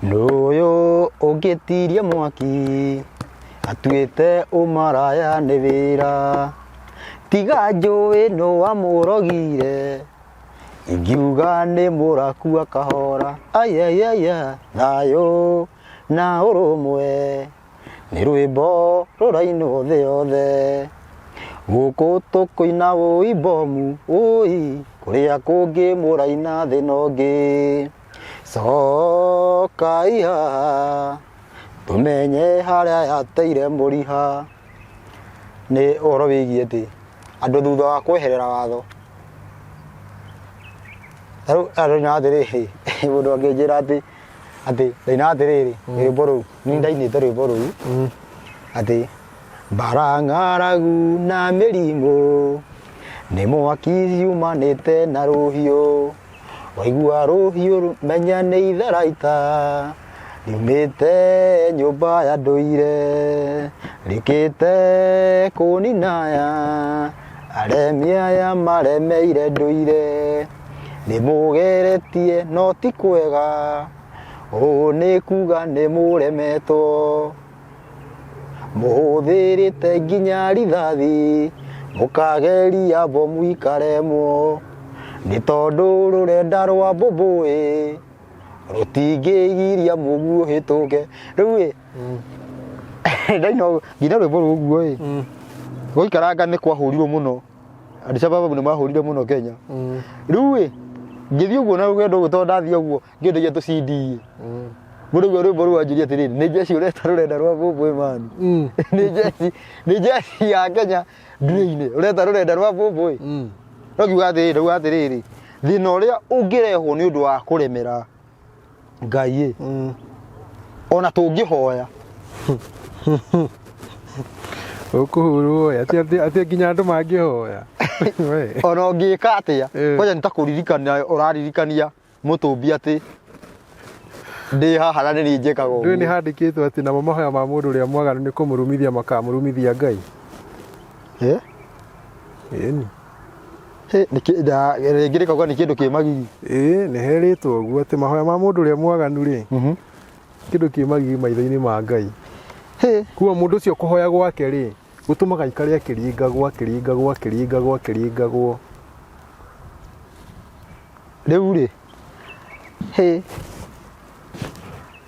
Nũyũ ũngĩtiria mwaki atuĩte ũmaraya nĩ wĩra. Tiga njũĩ nũ wamũrogire ingiuga nĩ mũrakua kahora. Ayayaya thayũ na ũrũmwe nĩ rwĩmbo rũrainwo thĩ yothe. Gũkũ tũkũina ũi bomu ũi kũrĩa kũngĩ mũraina thĩ no ngĩ. Cokai haha tũmenye harĩa yateire mũriha. Nĩ ũhoro wĩgiĩ atĩ andũ thutha wa kweherera watho, tarĩu ndaina atĩrĩrĩ, mũndũ angĩnjĩra atĩ atĩ ndaina atĩrĩrĩ rwĩmbo rũu, nĩ ndainĩte rwĩmbo rũu atĩ mbara, ng'aragu na mĩrimũ nĩ mwaki ciumanĩte na rũhiũ. Waigua rũhiũ menya nĩ itharaita riumĩte nyũmba ya ndũire rĩũkĩte kũnina aya aremi aya maremeire ndũire. Nĩmũgeretie no ti kwega, ũũ nĩ kuga nĩmũremetwo. Mũhũthĩrĩte nginya rithathi, mũkageria bomu ikaremwo, nĩ tondũ rũrenda rwa mbũmbũĩ rũtingĩgiria mũguĩ ũhĩtũke. Rĩu ĩ, ndaina ngĩina rwĩmbo rũu ũguo ĩ, gwaikaranga nĩ kwahũrirwo mũno, Al-Shabaab nĩ mahũrire mũno Kenya. Rĩu ĩ, ngĩthiĩ ũguo na rũgendo ũguo tondũ ndathiĩ ũguo ngĩendagia tũ CD ĩ, mũndũ aigua rwĩmbo rũu anjũria atĩrĩrĩ, nĩ jeshi ũreta rũrenda rwa mbũmbũĩ mani? Nĩ jeshi, nĩ jeshi ya Kenya ndurĩ-inĩ ũreta rũrenda rwa mbũmbũĩ? No ngiuga atĩrĩrĩ, ndauga atĩrĩrĩ, thĩna ũrĩa ũngĩrehwo nĩ ũndũ wa kũremera Ngai ĩ, ona tũngĩhoya Ũkũhũrwo ĩ, atĩ atĩ nginya andũ mangĩhoya. We. Ona ũngĩka atĩa, kwanja nĩ ta kũririkania ũraririkania mũtũmbi atĩ ndĩ haha na nĩ niĩ njĩkaga Ndũĩ nĩ ũguo. handĩkĩtwo atĩ namo mahoya ma mũndũ ũrĩa mwaganu nĩ kũmũrumithia makamũrumithia Ngai. Eh? Ĩni. Hĩ, rĩngĩ rĩkauga nĩ kĩndũ kĩ magigi. Ĩĩ nĩ herĩtwo ũguo atĩ mahoya ma mũndũ ũrĩa mwaganu rĩ, kĩndũ kĩ magigi maitho-inĩ ma Ngai. Hĩ. Kuo mũndũ ũcio kũhoya gwake rĩ, gũtũmaga aikare akĩringagwo akĩringagwo akĩringagwo akĩringagwo. Rĩu rĩ, hĩ,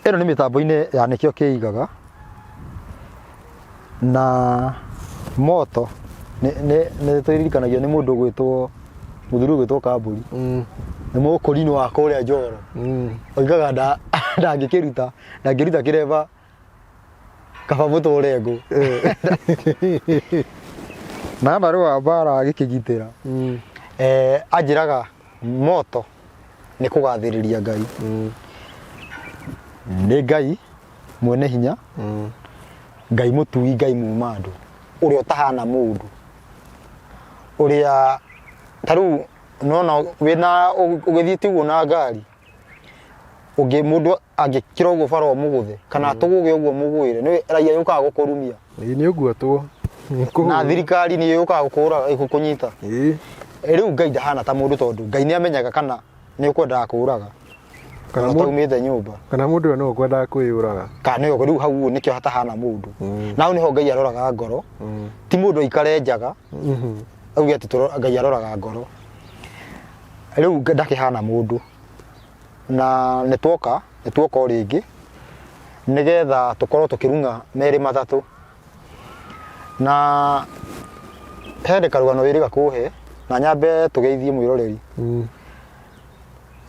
ĩno nĩ mĩtambo-inĩ ya nĩkĩo kĩigaga na moto nĩ tũririkanagio nĩ mũndũ ũgwĩtwo mũthuri ũgwĩtwo Kambũri. Nĩ mũkũrinũ wa kũrĩa Njoro. Oigaga ndangĩkĩruta ndangĩruta kĩreba kaba mũtũre ngũ na marũa mbara agĩkĩgitĩra. Anjĩraga moto nĩ kũgathĩrĩria Ngai. Nĩ Ngai mwene hinya, Ngai mũtui, Ngai muma andũ, ũrĩa ũtahana mũndũ, ũrĩa ta rĩu nona wĩna ũgĩthiĩte ũguo na ngari, ũngĩ mũndũ angĩkĩra ũguo bara ũmũgũthe kana atũgũge ũguo mũgwĩre, nĩ raia yũkaga gũkũrumia. Ĩĩ nĩ ũguotwo. Na thirikari nĩ yũkaga gũkũra gũkũnyita. Ĩĩ. Rĩu Ngai ndahana ta mũndũ tondũ Ngai nĩ amenyaga kana nĩ ũkwendaga kũũraga Kana kana ũtaumĩte nyũmba. Kana mũndũ ũyũ no ũkwendaga kwĩyũraga. Kana nĩyo rĩu hau ũguo nĩkĩo hatahana mũndũ. Na hau nĩho Ngai aroraga ngoro. Ti mũndũ aikare njaga auge atĩ Ngai aroraga ngoro. Rĩu ndakĩhana mũndũ. Na nĩ tuoka, nĩ tuoka o rĩngĩ nĩgetha tũkorwo tũkĩrung'a merĩ matatũ. Na he karũgano wĩrĩga kũhe na nyambe tũgeithie mwĩroreri.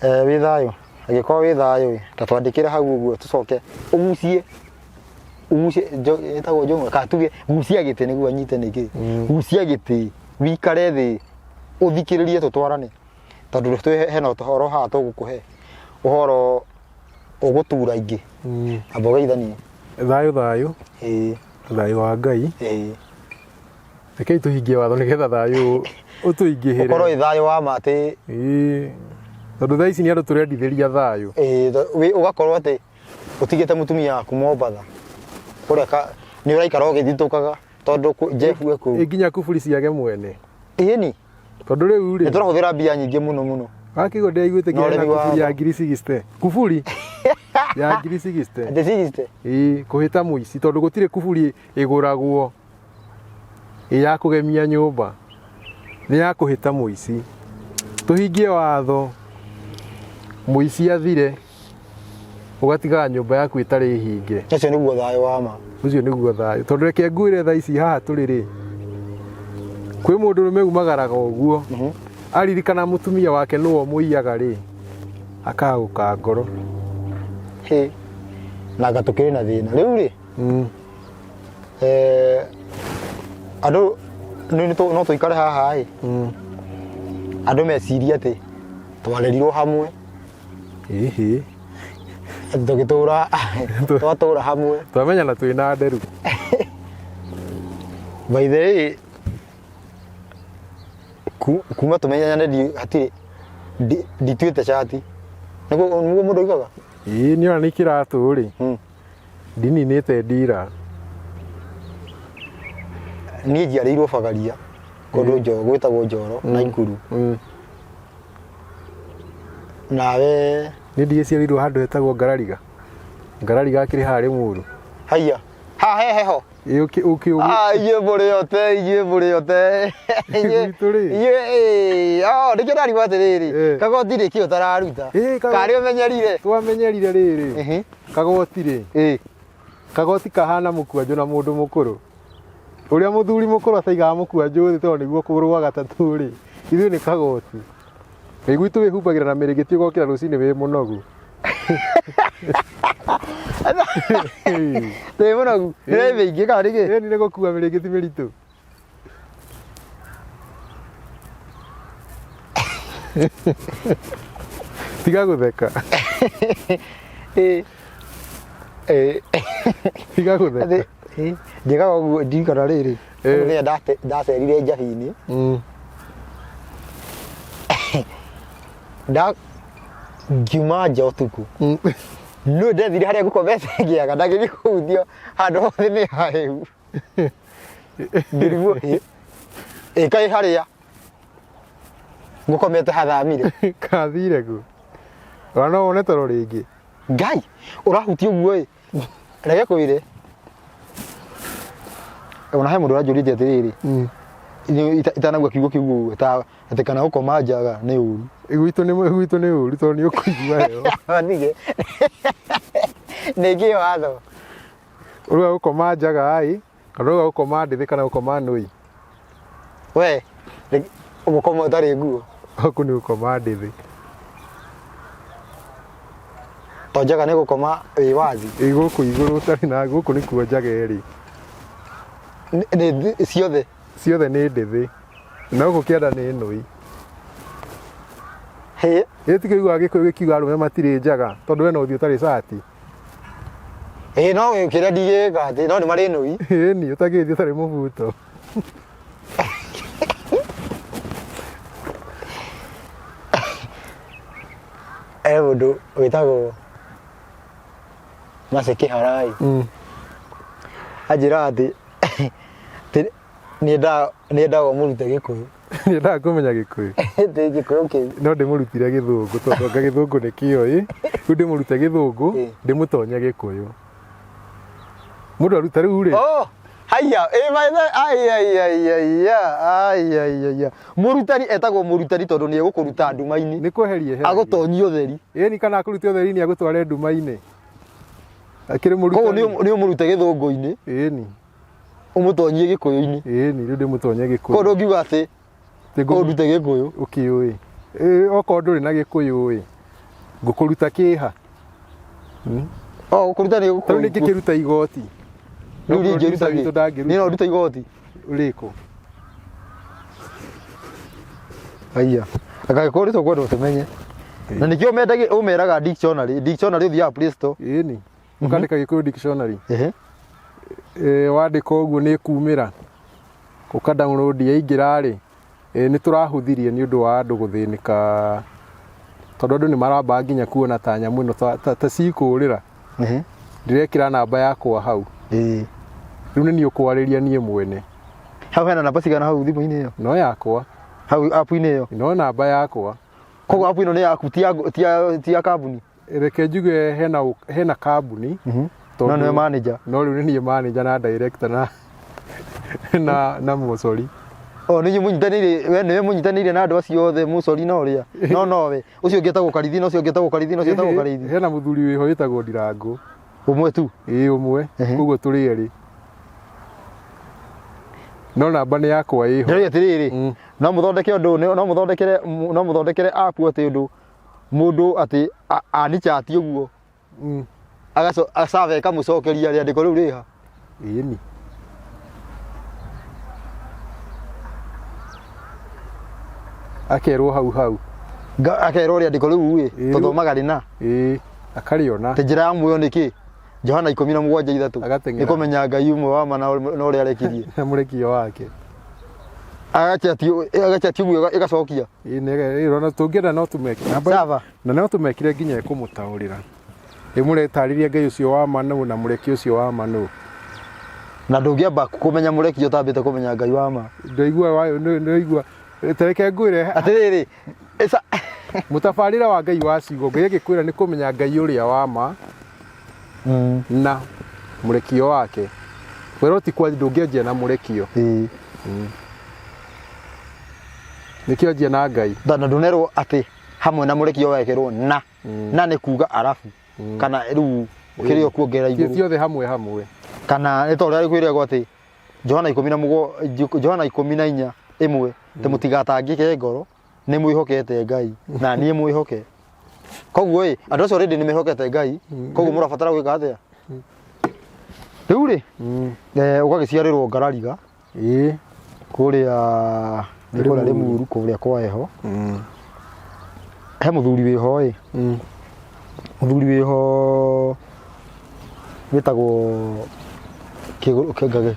Wĩ thayũ? Angĩkorwo wĩ thayũ ĩ, ta twandĩkĩre hau ũguo tũcoke ũgucie ũgucie ĩtagwo njũng'wa kana tuge gucia gĩtĩ nĩguo anyite nĩkĩ. Gucia gĩtĩ wikare thĩ ũthikĩrĩrie tũtwarane. Tondũ twĩ hena ũhoro haha tũgũkũhe ũhoro ũgũtura ingĩ. Amba ũgeithanie. Thayũ thayũ. Ĩĩ. Thayũ wa Ngai. Ĩĩ. Rekei tũhingie watho nĩgetha thayũ ũtũingĩhĩre. Ũkorwo wĩ thayũ wa ma atĩ. Ĩĩ. Tondũ thaa ici nĩ andũ tũrendithĩria thayũ. Ĩĩ, ũgakorwo atĩ ũtigĩte mũtumia waku Mombatha kũrĩa nĩ ũraikara ũgĩthitũkaga tondũ Jeff e kũu. Ĩ nginya kuburi ciage mwene. Ĩni. Tondũ rĩu rĩ. Nĩ tũrahũthĩra mbia nyingĩ mũno mũno. Wakĩigua ndĩraiguĩte Na kĩrĩa ũremi wa kuburi ya watho. ngiri 60. Kuburi ya ngiri 60. Atĩ 60? Ĩĩ, kũhĩta mũici tondũ gũtirĩ kuburi ĩgũragwo ĩ ya kũgemia nyũmba, nĩ ya kũhĩta mũici. Tũhingie watho mũici athire, ũgatigaga nyũmba yaku ĩtarĩ hinge. Ũcio nĩguo thayũ wa ma. Ũcio nĩguo thayũ. Tondũ reke ngwĩre thaa ici haha tũrĩ rĩ, kwĩ mũndũrũme umagaraga ũguo, aririkana mũtumia wake nĩwe ũmũiyaga rĩ, akagũka ngoro. Hĩ. Na anga tũkĩrĩ na thĩna. Rĩu rĩ, andũ no tũikare haha ĩ, andũ mecirie atĩ twarerirwo hamwe. Ĩhĩ. Atĩ tũgĩtũra twatũra hamwe. Twamenyana twĩ na nderu. By the way, kuma tũmenyane hatirĩ ndituĩte cati. Nĩguo nĩguo mũndũ oigaga? Ĩĩ nĩ ona nĩ kĩratũ rĩ, ndininĩte ndira. Niĩ njiarĩirwo Bagaria kũndũ gwĩtagwo Njoro Naikuru. Nawe Niĩ ndigĩciarĩirwo handũ hetagwo Ngarariga. Ngarariga akĩrĩ haha Rĩmuru. Haiya. Haha he heho. Ĩ ũkĩ ũkĩ Ah, inyuĩ mũrĩ ote, inyuĩ mũrĩ ote. Gwitũ rĩ. Inyuĩ, ĩ, oh, nĩkĩo ndariũa atĩrĩrĩ, Eh. kagoti nĩ kĩ ũtararuta? Ĩ, Karĩ ũmenyerire? Twamenyerire rĩrĩ. Kagoti rĩ. Kagoti kahana mũkwanjũ na mũndũ mũkũrũ. Ũrĩa mũthuri mũkũrũ ataigaga mũkwanjũ thĩ tondũ nĩguo kũgũrũ gwa gatatũ rĩ, ithuĩ nĩ kagoti. Ĩ gwitũ wĩhumbagĩra na mĩrĩngĩti ũgokĩra rũcinĩ wĩ mũnogu. Wĩ mũnogu? Nĩ mĩingĩ kana nĩ kĩ? Ĩni nĩ gũkua mĩrĩngĩti mĩritũ. Tiga gũtheka. Ĩ. Ĩ. Tiga gũtheka. Atĩ, ĩ, njĩkaga ũguo ndirikana rĩrĩ. Eh. Mũthenya ndacerire njabi-inĩ. Nda ngiuma nja ũtukũ. No ndethire harĩa ngũkomete ngĩaga ndagĩthiĩ kũhutia handũ hothe nĩ hahehu. Ngĩrigwo ĩ ĩ kaĩ harĩa ngũkomete hathamire. Kathire kũ? Ona no wone toro rĩngĩ. Ngai ũrahutia ũguo ĩ reke kwĩre ona he mũndũ ũranjũrĩtie atĩrĩrĩ itanauga kiugo kĩu ũguo ta atĩ kana gũkoma njaga nĩ ũru. Gwitũ nĩ ũru tondũ nĩ ũkũigua heho. Nige nĩ kĩ watho. Ũruga gũkoma njaga ĩ, kana ũruga gũkoma ndĩthĩ kana gũkoma nũi. We gũkoma ũtarĩ nguo. Gũkũ nĩ gũkoma ndĩthĩ. To njaga nĩ gũkoma wĩ wazi. Ĩ gũkũ igũrũ ũtarĩ na gũkũ nĩkuo njaga ĩrĩ. Nĩ ciothe. Ciothe nĩ ndĩthĩ. Na gũkũ kĩanda nĩ nũi. Hĩ. Ĩ ti kĩigua Gĩkũyũ gĩkiuga arũme matirĩ njaga tondũ we no ũthiĩ ũtarĩ cati. Ĩ no kĩrĩa ndigĩka atĩ no nĩ marĩ nũi. Ĩni ũtangĩthiĩ ũtarĩ mũbuto. He mũndũ wĩtagwo Mercy Kĩharai. Anjĩraga atĩ nĩendaga ũmũrute Gĩkũyũ. Nĩendaga kũmenya Gĩkũyũ. Atĩ Gĩkũyũ kĩu. No ndĩmũrutire Gĩthũngũ tondũ anga Gĩthũngũ nĩ kĩoĩ. Rĩu ndĩmũrute Gĩthũngũ, ndĩmũtonye Gĩkũyũ. Mũndũ aruta rĩu rĩ. Oh, haiya, ĩ maithe, ai ai ai ai ai ai ai. Mũrutani etagwo mũrutani tondũ nĩ egũkũruta nduma-inĩ. Nĩ kweheria eheragia. Agũtonyie ũtheri. Ĩni kana akũrute ũtheri-inĩ agũtware nduma-inĩ. Akĩrĩ Koguo mũrutani. nĩ ũmũrute Gĩthũngũ-inĩ. Ĩni. Ũmũtonyie Gĩkũyũ-inĩ. Ĩni, rĩu ndĩmũtonye Gĩkũyũ. Koguo ndũngiuga atĩ ũndute Gĩkũyũ. Ũkĩũĩ. Ĩ okorwo ndũrĩ na Gĩkũyũ ĩ, ngũkũruta kĩha. Oh, gũkũruta nĩ gũkũruta. Tarĩu nĩ ngĩkĩruta igoti. Rĩu niĩ ingĩruta Witũ kĩ? ndangĩruta. Niĩ no ndute igoti. Ũrĩkũ? Haiya. Angĩkorwo nĩ tũkwenda ũtũmenye. Na nĩkĩo mendagĩ ũmeraga dictionary, dictionary ũthiaga Play Store. Ĩni. Ũkandĩka Gĩkũyũ dictionary. Ehe. Ĩ wandĩka ũguo nĩ ĩkumĩra. Ũka download yaingĩra rĩ, nĩ tũrahũthirie nĩ ũndũ wa andũ gũthĩnĩka tondũ andũ nĩ maramba nginya kuona ta nyamũ ĩno ta cikũrĩra. Ndĩrekĩra namba yakwa hau. Rĩu nĩ niĩ ũkwarĩria niĩ mwene. Hau hena namba cigana hau thimũ-inĩ ĩyo? No yakwa. Hau app-inĩ ĩyo? No namba yakwa. Koguo app ĩno nĩ yaku, ti ya kambuni? Reke njuge hena kambuni. No nĩwe manager? No rĩu nĩ niĩ manager na director na mũcori. O nĩ inyuĩ mũnyitanĩire, we nĩwe mũnyitanĩire na andũ acio othe, mũcori na ũrĩa no nowe ũcio ũngĩ etagwo Karithi, na ũcio ũngĩ etagwo Karithi, na ũcio etagwo Karithi? Hena mũthuri wĩho wĩtagwo Ndirangũ. Ũmwe tu? Ĩĩ, ũmwe. Koguo tũrĩ erĩ, no namba nĩ yakwa ĩho. Ndĩroria atĩrĩrĩ, no mũthondeke ũndũ, no mũthondekere app atĩ ũndũ mũndũ atĩ anichati ũguo agaco acave ĩkamũcokeria rĩandĩko rĩu rĩha? Ĩni. Akerwo hau hau. Akerwo rĩandĩko rĩu ĩ tũthomaga rĩna. Ĩĩ, akarĩona. Atĩ njĩra ya muoyo nĩ kĩ? Johana 17:3. Agateng'era. Nĩ kũmenya Ngai ũmwe wa ma na ũrĩa arekirie. Na mũrekio wake. Agachati ũguo ĩgacokia. Ĩĩ, ona tũngĩenda no tũmeke. Sawa. Na no tũmekire nginya ĩkũmũtaũrĩra, ĩmũretarĩria Ngai ũcio wa ma nũ na mũrekio ũcio wa ma nũ. Na ndũngĩamba kũmenya mũrekio ũtambĩte kũmenya Ngai wa ma. Ndaigua wayo, ndaigua tereke ngwĩre. Atĩrĩrĩ, Mũtabarĩre wa Ngai wa ciugo, Ngai agĩkwĩra nĩ kũmenya Ngai ũrĩa wa ma na mũrekio wake. Wero ti kwa ndũngĩanjia na mũrekio. Nĩkĩo anjia na Ngai. Na ndũnerwo atĩ hamwe na mũrekio wekĩrwo na nĩ kuga arabu kana rĩu kĩrĩa ũkuongerera Ti igũrũ. Ciothe hamwe hamwe. Kana nĩ ta ũrĩa kwĩragwo atĩ Johana ikũmi na mũgwa Johana 14:1 atĩ mũtigatangĩke ngoro, nĩ mwĩhokete Ngai na niĩ mwĩhoke. Koguo ĩ andũ acio already nĩ mehokete Ngai, koguo mũrabatara gwĩka atĩa rĩu rĩ? Ũgagĩciarĩrwo Ngarariga. Ĩĩ. Kũrĩa nĩ kũrĩa Limuru, kũrĩa kwa heho. He mũthuri wĩho ĩ, mũthuri wĩho wĩtagwo Kĩgũrũ.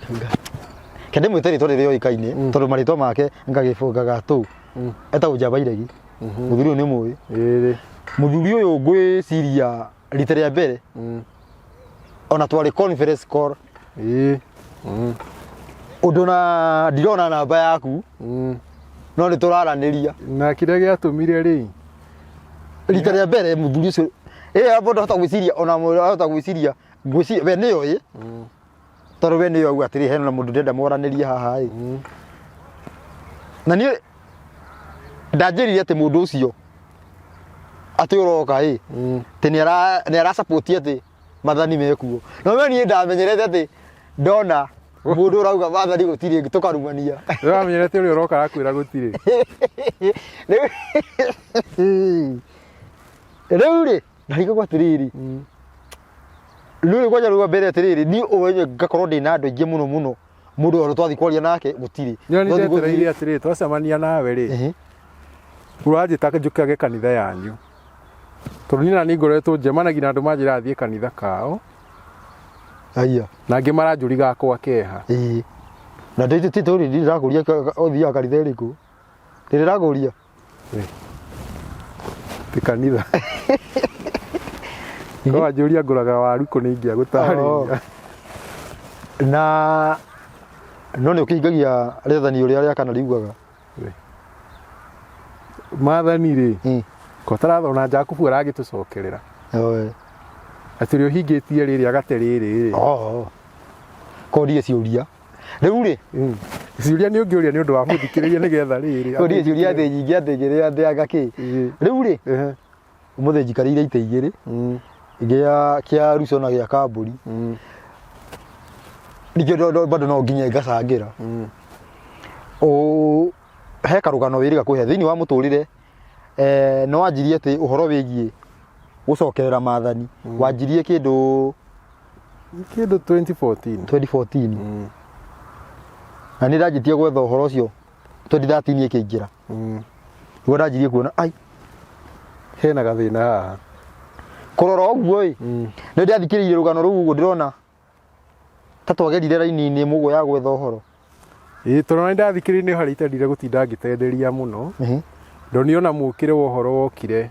Kende mwĩte rĩtwa rĩrĩa rĩoĩkaine, tondũ marĩtwa make ngagĩbũngaga tũ etagwo Njamba Iregi. Mũthuri ũyũ nĩ mũĩ? Ĩĩ. Mũthuri ũyũ ngwĩciria rita rĩa mbere ona twarĩ conference call. Ĩĩ. Ũndũ na ndirona namba yaku, no nĩ tũraranĩria. Na kĩrĩa gĩatũmire rĩ, Rita rĩa mbere mũthuri ũcio ĩ abo ndahota gwĩciria, ona ahota gwĩciria, ngwĩciria we nĩyo ĩ, tondũ we nĩyo auga atĩrĩ, hena mũndũ ndĩrenda mwaranĩrie haha ĩ. Na niĩ ndanjĩrire atĩ mũndũ ũcio atĩ ũroka ĩ, atĩ nĩ ara support atĩ mathani mekuo, no we niĩ ndamenyerete atĩ ndona mũndũ ũrauga mathani gũtirĩ tũkarumania. Ũramenyerete ũrĩa ũroka arakwĩra gũtirĩ. Rĩu rĩ ndarigagwo atĩrĩrĩ, rĩu kwanja rĩu mbere atĩrĩrĩ, niĩ ũmenye ngakorwo ndĩna andũ aingĩ mũno mũno, mũndũ ũrĩa twathiĩ kwaria nake gũtirĩ. Nĩo nĩ Twathiĩ ndetereire atĩrĩrĩ, twacemania nawe rĩ, ũranjĩta njũkage kanitha yanyu, tondũ niĩ na niĩ ngoretwo njemanagia na andũ manjĩraga thiĩ kanitha kao. Aya. Na angĩ maranjũriga gakwa keha. Ĩĩ, na ndĩ ti tũrĩ ndĩrakũria ũthiaga kanitha ĩrĩkũ, ndĩrakũria. Ti kanitha ko wanjũria ngũraga waru kũ, nĩ ingĩagũtarĩria. Na no nĩ ũkĩhingagia rĩathani ũrĩa rĩa kana riugaga? Maathani rĩ, ko tarathona Jakubu aragĩtũcokerera atĩ ũrĩa ũhingĩtie rĩrĩ agate rĩrĩ rĩ. Oh. Korie ciũria rĩu rĩ. Ciũria nĩ ũngĩũria nĩ ũndũ wa mũthikĩrĩria nĩgetha rĩrĩ. Korie ciũria atĩ nyingĩ atĩ kĩrĩa atĩ anga kĩ. Rĩu rĩ, ũmũthĩ njikarĩire itĩ igĩrĩ, gĩa kĩa Ruco na gĩa Kambũri. Ningĩ bado no nginye ngacangĩra. He karũgano wĩrĩga kũhe thĩinĩ wa mũtũrĩre, nĩ wanjirie atĩ ũhoro wĩgiĩ gũcokerera maathani wanjirie kĩndũ Kĩndũ 2014. 2014. Na nĩ ndanjĩtie gwetha ũhoro ũcio 2013 ĩkĩingĩra, nĩguo ndanjirie kuona ai hena gathĩna haha. Kũrora ũguo ĩ, nĩ ndathikĩrĩirie rũgano rũu ũguo, ndĩrona ta twagerire raini-inĩ ĩmwe ũguo ya gwetha ũhoro. Ĩĩ, tondũ nĩ ndathikĩrĩirie nĩ harĩa itendire gũtinda ngĩtenderia mũno. Ndonire ona mũkĩre wa ũhoro wokire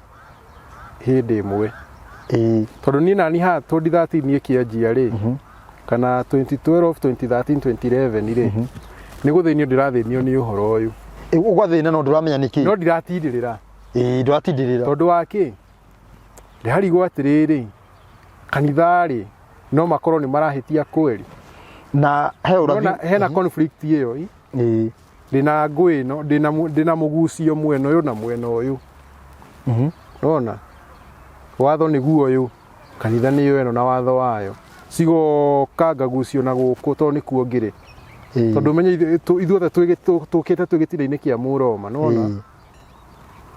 hĩndĩ ĩmwe. Tondũ niĩ nani haha 2013 ĩkĩanjia rĩ, kana 2012, 2013, 2011 rĩ, nĩ gũthĩnio ndĩrathĩnio nĩ ũhoro ũyũ. Ũgathĩna no ndũramenya nĩkĩ. No ndiratindirĩra. Ĩĩ, ndũratindĩrĩra. Tondũ wa kĩ? Ndĩrarigwo atĩrĩrĩ, kanitha rĩ, no makorwo nĩ marahĩtia kweri? Na he ũrathi. Nona hena conflict ĩyo ĩ. Ĩĩ. Ndĩna ngũĩ ĩno, ndĩna mũgucio mwena ũyũ na mwena ũyũ. Nona watho nĩguo ũyũ, kanitha nĩyo ĩno na watho wayo. Cigoka ngagucio na gũkũ tondũ nĩkuo ngĩrĩ. Tondũ ũmenye ithuothe tũkĩte twĩ gĩtina-inĩ kĩa Mũroma, nĩwona?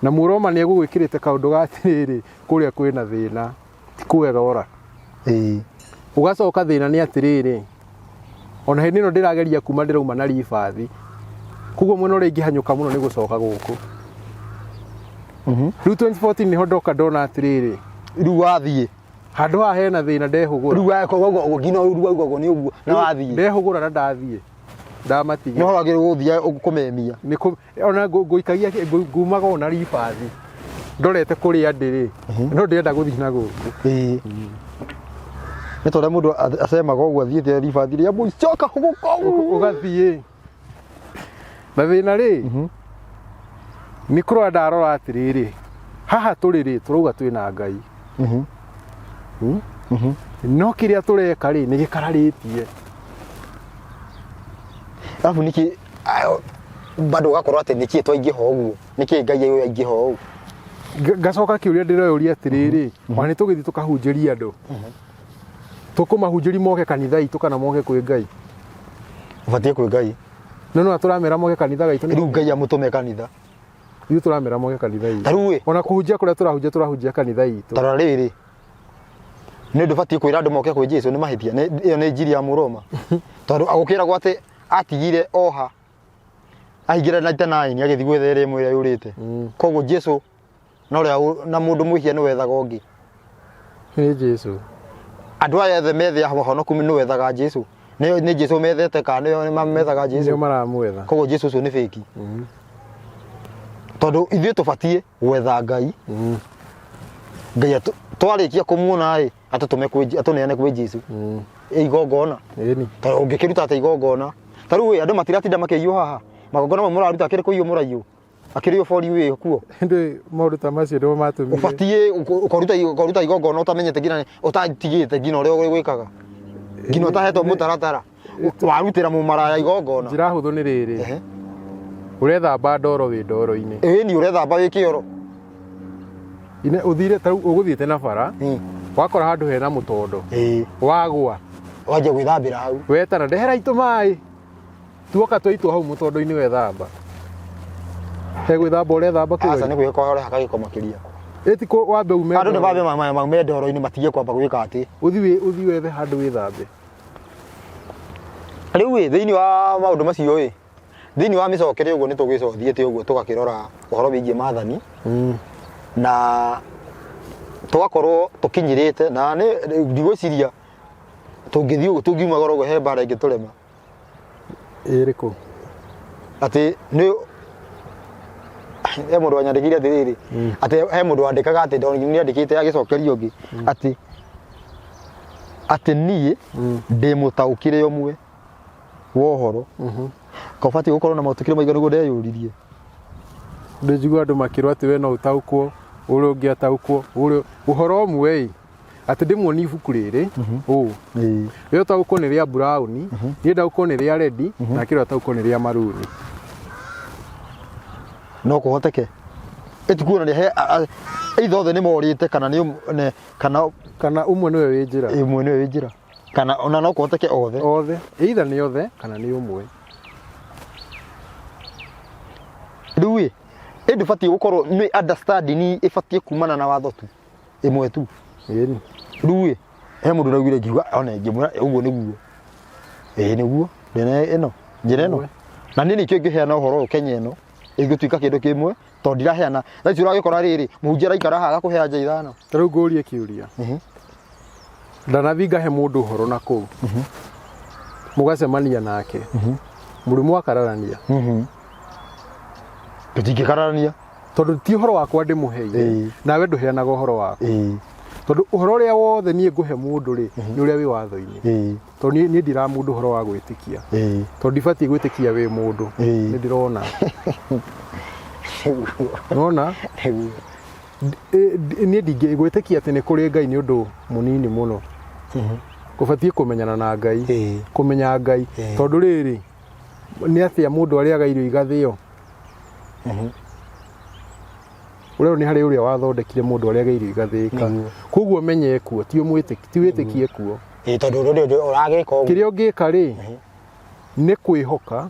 Na Mũroma nĩ egũgwĩkĩrĩte kaũndũ ga atĩrĩrĩ, kũrĩa kwĩna thĩna, ti kwega ora. Ũgacoka thĩna nĩ atĩrĩrĩ, ona hĩndĩ ĩno ndĩrageria kuma ndĩrauma na ribathi, koguo mwena ũrĩa ingĩhanyũka mũno nĩ gũcoka gũkũ. Rĩu 2014 nĩho ndoka ndona atĩrĩrĩ, Rĩu wathiĩ. Handũ haha hena thĩna ndehũgũra. Rĩu wakorwo nginya rĩu waigua ũguo nĩ ũguo na wathiĩ. Ndehũgũra na ndathiĩ. Ndamatigia. Nĩ ũhoro wagĩrĩirwo gũthiĩ kũmemia. Nĩ kũ ona ngũikagia ngumaga ona ribathi. Ndorete kũrĩa ndĩrĩ. No ndĩrenda gũthiĩ na gũkũ. Ĩĩ. Nĩ ta ũrĩa mũndũ acemaga ũguo athiĩte ribathi rĩa mũico kahũgũka ũguo. Ũgathiĩ. Na thĩna rĩ, nĩ kũrora ndarora atĩrĩrĩ, haha tũrĩ rĩ, tũrauga twĩna Ngai. No kĩrĩa tũreka rĩ, nĩ gĩkararĩtie. Alafu nĩkĩ bado ũgakorwo atĩ nĩkĩ twaingĩha ũguo, nĩkĩ Ngai ũyũ aingĩha ũũ? Ngacoka kĩũria ndĩreyũria atĩrĩrĩ, ona nĩ tũgĩthiĩ tũkahunjĩria andũ, tũkũmahunjĩria moke kanitha itũ kana moke kwĩ Ngai? Ũbatiĩ kwĩ Ngai. No no tũramera moke kanitha gaitũ. Rĩu Ngai amũtũme kanitha. Ithuĩ tũramera moke kanitha itũ. Ta rĩu ĩ. Ona kũhunjia kũrĩa tũrahunjia, tũrahunjia kanitha itũ. Ta rora rĩrĩ. Nĩ ũndũ ũbatiĩ kwĩra andũ moke kwĩ Jesu nĩ mahĩtia. Ĩyo nĩ njiri ya Mũroma. Tondũ agũkĩragwo atĩ atigire oha. Aingĩra 99 agĩthiĩ gwetha ĩrĩa ĩmwe ĩrĩa yũrĩte. Koguo Jesu na ũrĩa na mũndũ mwĩhia nĩ wethaga ũngĩ. Nĩ Jesu. Andũ aya othe methe ahonoku nĩ wethaga Jesu. Nĩ Jesu methete kana nĩ methaga Jesu? Nĩo maramwetha. Koguo Jesu ũcio nĩ fake. Tondũ ithuĩ tũbatiĩ gwetha Ngai. Ngai twarĩkia kũmuona ĩ, atũtũme kwĩ atũneane kwĩ Jesu. Igongona. Ĩni. Tondũ ũngĩkĩruta atĩ igongona. Ta rĩu ĩ, andũ matiratinda makĩiywo haha. Magongona mamwe mũraruta akĩrĩ kũiywo mũraiywo. Akĩrĩ ũbori wĩ kuo. Ndĩ maũndũ ta macio nĩmo matũmire. Ũbatiĩ ũkaruta igongona ũtamenyete nginya ũtatigĩte nginya ũrĩa ũgwĩkaga. Nginya ũtahetwo mũtaratara. Warutĩra mũmaraya igongona. Njĩra hũthũ nĩ rĩrĩ. Ũrethamba ndoro wĩ ndoro-inĩ. Ĩĩ ni ũrethamba wĩ kĩoro. Ine ũthire ta rĩu ũgũthiĩte na bara. Wakora handũ hena mũtondo. Wagwa. Wanjia gwĩthambĩra hau. Wetana ndehera itũ maĩ. Tuoka twaitwo hau mũtondo-inĩ wethamba. He gwĩthamba ũrethamba kweli? Aca nĩ gwĩka ũrehaka gĩko makĩria. Ĩti kũ wambe ume. Andũ nĩ mambe maume ndoro-inĩ matige kwamba gwĩka atĩ. Ũthiĩ wethe handũ wĩthambe. Rĩu ĩ, thĩinĩ wa maũndũ macio ĩ, thĩinĩ wa mĩcokere ũguo nĩ tũgĩcothiĩte ũguo tũgakĩrora ũhoro wĩgiĩ maathani na tũgakorwo tũkinyĩrĩte na nĩ ndigwĩciria tũngĩthiĩ ũguo tũngiumagara ũguo he mbara ĩngĩtũrema. Ĩrĩkũ? Atĩ nĩ he mũndũ wanyandĩkĩire atĩrĩrĩ, atĩ he mũndũ wandĩkaga atĩ nĩ andĩkĩte agĩcokeria ũngĩ atĩ atĩ niĩ ndĩ mũtaũkĩre ũmwe wa ũhoro. Ka ũbatiĩ gũkorwo na maũtũkĩre maiganu nĩguo ndeyũririe. Ndĩnjigua andũ makĩrwo atĩ we no ũtaũkwo, ũrĩa ũngĩ ataũkwo, ũrĩa ũhoro ũmwe ĩ, atĩ ndĩmuonie ibuku rĩrĩ ũũ. We ũtaũkwo nĩ rĩa brown, niĩ ndaũkwo nĩ rĩa red, nake ũrĩa ataũkwo nĩ rĩa maroon. No kũhoteke. Ĩtikuonania he either othe nĩ morĩte kana nĩ kana Kana ũmwe nĩwe wĩ njĩra. Ũmwe nĩwe wĩ njĩra. Kana ona no kũhoteke othe. Othe. Either nĩ othe kana nĩ ũmwe. Rĩu ĩ, ĩ ndũbatiĩ gũkorwo nĩ understanding ĩbatiĩ kumana na watho tu. Ĩmwe tu. Ĩni. Rĩu ĩ, he mũndũ ũraugire ngiuga ona ngĩmwĩra ũguo nĩguo. Ĩĩ nĩguo. Ndĩna ĩno, njĩra ĩno. Na niĩ nĩkĩo ingĩheana ũhoro ũyũ Kenya ĩno, ĩngĩtuĩka kĩndũ kĩmwe, tondũ ndiraheana. Thaa ici ũragĩkora rĩrĩ, mũhunjia araikara haha agakũhe anja ithano. Ta rĩu ngũrie kĩũria. Ndanathiĩ ngahe mũndũ ũhoro na kũu. Mũgacemania nake. Mũrĩ mwakararania. Tũtingĩkararania. Tondũ ti ũhoro wakwa ndĩmũheire. Nawe ndũheanaga ũhoro waku. Tondũ ũhoro ũrĩa wothe niĩ ngũhe mũndũ rĩ, nĩ ũrĩa wĩ watho-inĩ. Tondũ niĩ ndiraha mũndũ ũhoro wa gwĩtĩkia. Tondũ ndibatiĩ gwĩtĩkia wĩ mũndũ. Nĩ ndĩrona. Nĩguo. Nona Nĩguo. Niĩ ndingĩ gwĩtĩkia atĩ nĩ kũrĩ Ngai nĩ ũndũ mũnini mũno. Ũbatiĩ kũmenyana na Ngai. Ĩĩ. Kũmenya Ngai. Ĩĩ. Tondũ rĩrĩ, nĩ atĩa mũndũ arĩaga irio igathĩo? Ũrerwo nĩ harĩ ũrĩa wathondekire mũndũ arĩaga irio igathĩĩka. Nĩguo. Koguo menye kuo, ti ũmwĩtĩkie, ti wĩtĩkie kuo. Ĩĩ, tondũ ũndũ ũrĩa ũragĩka ũguo. Kĩrĩa ũngĩka rĩ, nĩ kwĩhoka,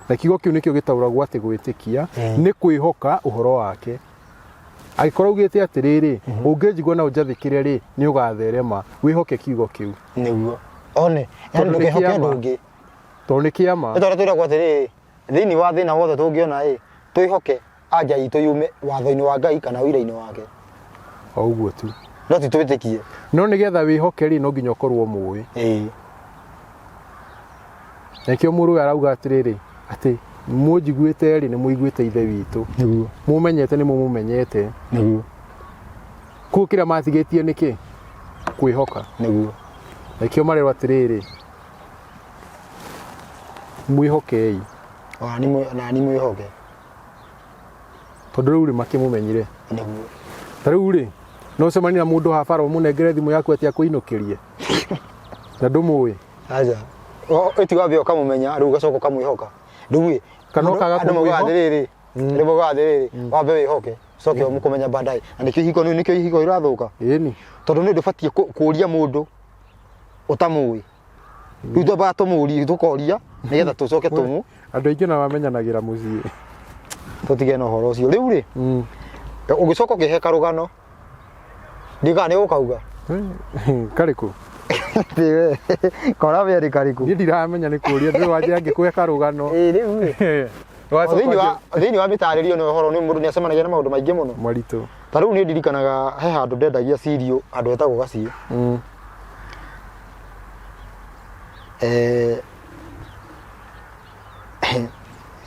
na kiugo kĩu nĩkĩo gĩtaũragwo atĩ gwĩtĩkia, nĩ kwĩhoka ũhoro wake. Angĩkorwo augĩte atĩrĩrĩ, ũngĩnjigua na ũnjathĩkĩre rĩ, nĩ ũgatherema, wĩhoke kiugo kĩu. Nĩguo. One, yani Tondũ nĩ ndũkehoke kĩama. ũndũ ũngĩ. Tondũ nĩ kĩama. Nĩ tondũ twĩragwo atĩrĩrĩ, thĩinĩ wa thĩna wothe tũngĩona ĩ, twĩhoke anja itũ yume watho-inĩ wa Ngai kana ũira-inĩ wake. O ũguo tu. No ti twĩtĩkie. No nĩgetha wĩhoke rĩ, no nginya ũkorwo mũĩ. Ĩĩ. Nakĩo mũrũ ũyũ arauga atĩrĩrĩ, atĩ mũnjiguĩte rĩ, nĩ mũiguĩte Ithe witũ. Nĩguo. Mũmenyete nĩ mũmũmenyete. Nĩguo. Koguo kĩrĩa matigĩtie nĩ kĩ? Kwĩhoka. Nĩguo. Nakĩo marerwo atĩrĩrĩ, mwĩhokei. Ona nĩ mwĩhoke. Tondũ rĩu rĩ makĩmũmenyire. Nĩguo. Ta rĩu rĩ, no ũcemanie na mũndũ haha bara ũmũnengere thimũ yaku atĩ akũinũkĩrie na ndũmũĩ. Aca. Ĩti wambe ũkamũmenya rĩu ũgacoka ũkamwĩhoka. Rĩu ĩ, Kana ũkaga andũ maugaga kũmwĩho- atĩrĩrĩ, andũ maugaga atĩrĩrĩ, wambe wĩhoke, ũcoke ũmũkũmenya baadaye. Na nĩkĩo ihiko nĩkĩo ihiko irathũka. Ĩni. Tondũ nĩ ndũbatiĩ kũria mũndũ ũtamũĩ. Rĩu twambaga tũmũrie, tũkoria nĩgetha tũcoke tũmũ Andũ aingĩ na mamenyanagĩra mũciĩ. Tũtige na ũhoro ũcio. Rĩu rĩ, ũgĩcoka ũkĩhe karũgano, ndiũĩ kana nĩ ũgũkauga. Karĩkũ? Kora we nĩ karĩkũ? Niĩ ndiramenya nĩ kũria, ndũĩ wanjĩra ngĩkũhe karũgano. Ĩĩ, rĩu rĩ, Wacoka thĩinĩ wa thĩinĩ wa mĩtarĩrio nĩ ũhoro nĩ mũndũ nĩ acemanagia na maũndũ maingĩ mũno. Maritũ. Ta rĩu niĩ ndirikanaga he handũ ndendagia cereal handũ hetagwo Gaciĩ.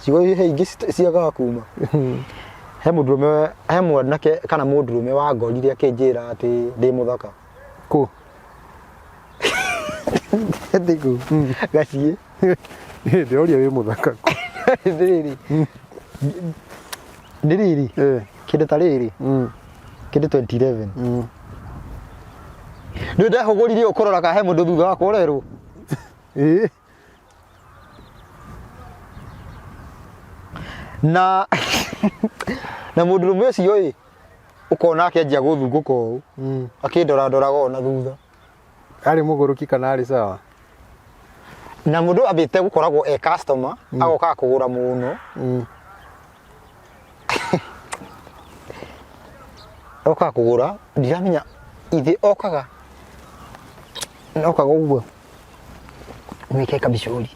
Ciugo he ingĩ ciagaga kuma. He mũndũrũme, he mwanake kana mũndũrũme wangorire akĩnjĩra atĩ ndĩ mũthaka. Kũ? Ndĩ kũ? Gaciĩ. Ndĩroria wĩ mũthaka kũ? Nĩ rĩrĩ. Nĩ rĩrĩ. Kĩndũ ta rĩrĩ. Kĩndũ 2011. Nĩ ndehũgũrire ũkũrora kana he mũndũ thutha wakwa ũrerwo. Ĩĩ. Na na mũndũrũme ũcio ĩ, ũkona akĩanjia gũthungũka ũũ. Akĩndorandoraga ũũ na thutha. Arĩ mũgũrũki kana arĩ sawa? Na mũndũ ambĩte gũkoragwo e customer, agokaga kũgũra mũno. Okaga kũgũra, ndiramenya ithe okaga, okaga ũguo, mwĩke kabicũri.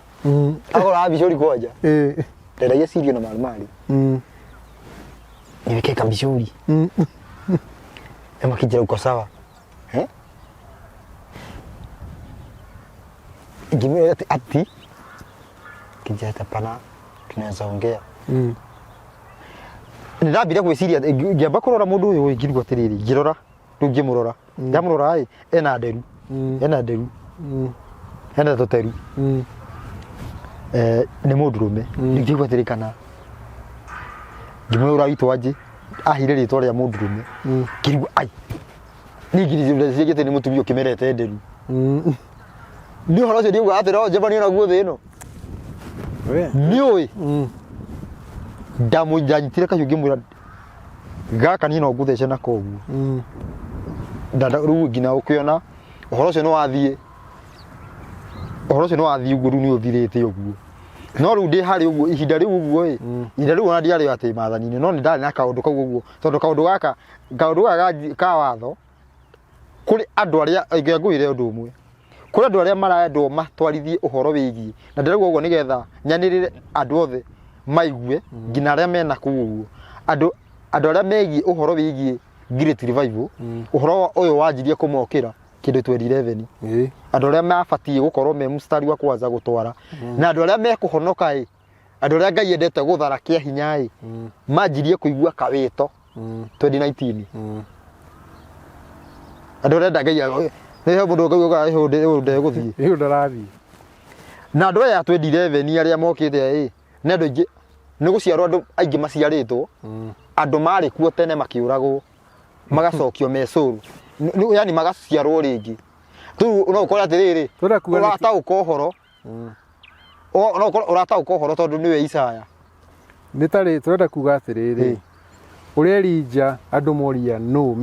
Agũraga bicũri kwanja. Ndendagia cirio na marumari. Niweke kabicũri. Ema kijira uko sawa. Eh? Ngimwĩra ati ati kijira hapana, tunaweza ongea. Nĩndambire gwĩciria ngĩamba kũrora mũndũ ũyũ ngĩrigwo atĩrĩrĩ, ngĩrora rĩu ngĩmũrora, ndamũrora ĩ, ena nderu, ena nderu, ena tũteru. Nĩ mũndũrũme. Ngĩigua atĩrĩ kana ngĩmwĩra ũraitwo anjĩ aheire rĩtwa rĩa mũndũrũme. Ngĩrigwo ai, niĩ ngiriciragia atĩ nĩ mũtumia ũkĩmerete nderu. Nĩ ũhoro ũcio ndiugaga atĩ no njemanie naguo thĩ ĩno. We. Nĩ ũĩ ndanyitire kahiũ ngĩmwĩra gaka niĩ no ngũthece nako ũguo. Ndanda rĩu nginya ũkĩona ũhoro ũcio nĩ wathiĩ, ũhoro ũcio nĩ wathiĩ ũguo rĩu nĩ ũthirĩte ũguo. No rĩu ndĩ harĩ ũguo ihinda rĩu ũguo ĩ, ihinda rĩu ona ndiarĩ atĩ maathani-inĩ, no nĩ ndarĩ na kaũndũ kau ũguo, tondũ kaũndũ gaka, kaũndũ gaka ka watho kũrĩ andũ arĩa, reke ngwĩre ũndũ ũmwe, kũrĩ andũ arĩa marendwo matwarithie ũhoro wĩgiĩ, na ndĩrauga ũguo nĩgetha nyanĩrĩre andũ othe maigue, nginya arĩa mena kũu ũguo, andũ andũ arĩa megiĩ ũhoro wĩgiĩ Great Revival, ũhoro ũyũ wanjirie kũmokĩra kĩndũ 2011. Andũ arĩa mabatiĩ gũkorwo me mstari wa kwanza gũtwara, na andũ arĩa mekũhonoka ĩ, andũ arĩa Ngai endete gũthara kĩa hinya ĩ, manjirie kũigua kawĩto 2019. Andũ arĩa enda Ngai nĩ he mũndũ ũngauga ũyũ ndegũthiĩ. Rĩu ndarathiĩ. Na andũ aya a 2011 arĩa mokĩte ĩ, nĩ andũ aingĩ Nĩ gũciarwo andũ aingĩ maciarĩtwo, andũ marĩ kuo tene makĩũragwo, magacokio me soul. Yani magaciarwo rĩngĩ. Rĩu no ũkore atĩrĩrĩ, Tũrenda kuga nĩkĩ? Ũrataũka ũhoro. No ũkorwo ũrataũka ũhoro tondũ nĩwe Isaya. Nĩ tarĩ tũrenda kuga atĩrĩrĩ, ũrĩa Elija andũ moria nũ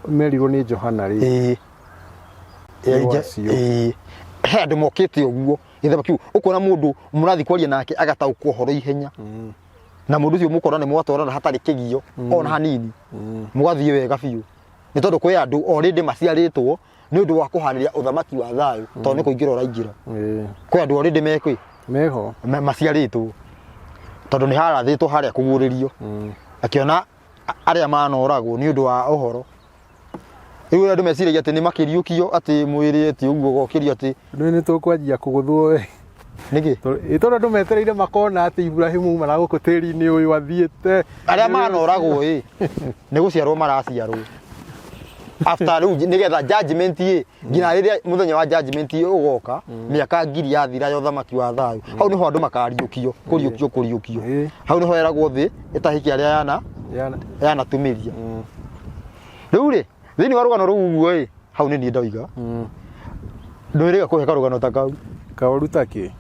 merirwo nĩ Johana rĩ. Nĩ Elija, wacio. He andũ mokĩte ũguo gĩthemba kĩu, ũkona mũndũ mũrathiĩ kwaria nake agataũkwo ũhoro ihenya, na mũndũ ũcio mũkona nĩ mwatwarana hatarĩ kĩgio ona hanini, mũgathiĩ wega biũ, nĩ tondũ kwĩ andũ already maciarĩtwo nĩ ũndũ wa kũharĩria ũthamaki wa thayũ, tondũ nĩ kũingĩra ũraingĩra. Kwĩ andũ already mekwĩ Meho. Maciarĩtwo tondũ nĩ harathĩtwo harĩa kũguũrĩrio, akĩona arĩa manoragwo nĩ ũndũ wa ũhoro. Rĩu andũ meciragia atĩ nĩ makĩriũkio, atĩ mwĩrĩ atĩ ũguo ũgokĩrio atĩ Rĩu nĩ tũkwanjia kũgũthwo we. Nĩkĩ? Ĩ tondũ andũ metereire makona atĩ Ibrahimu uma na gũkũ tĩri-inĩ ũyũ athiĩte. Arĩa manoragwo ĩ nĩ gũciarwo maraciarwo after rĩu, nĩgetha judgment ĩ nginya rĩrĩa mũthenya wa judgment ĩ ũgoka, mĩaka 1000 yathira ya ũthamaki wa thayũ, hau nĩho andũ makariũkio, kũriũkio, kũriũkio. Hau nĩho eragwo thĩ ĩtahĩke arĩa yana Yana. Yanatumĩria. Rĩu rĩ, thĩinĩ wa rũgano rũu ũguo ĩ, hau nĩ niĩ ndoiga ndwĩrĩga kũhe karũgano ta kau. Kaũru ta kĩ?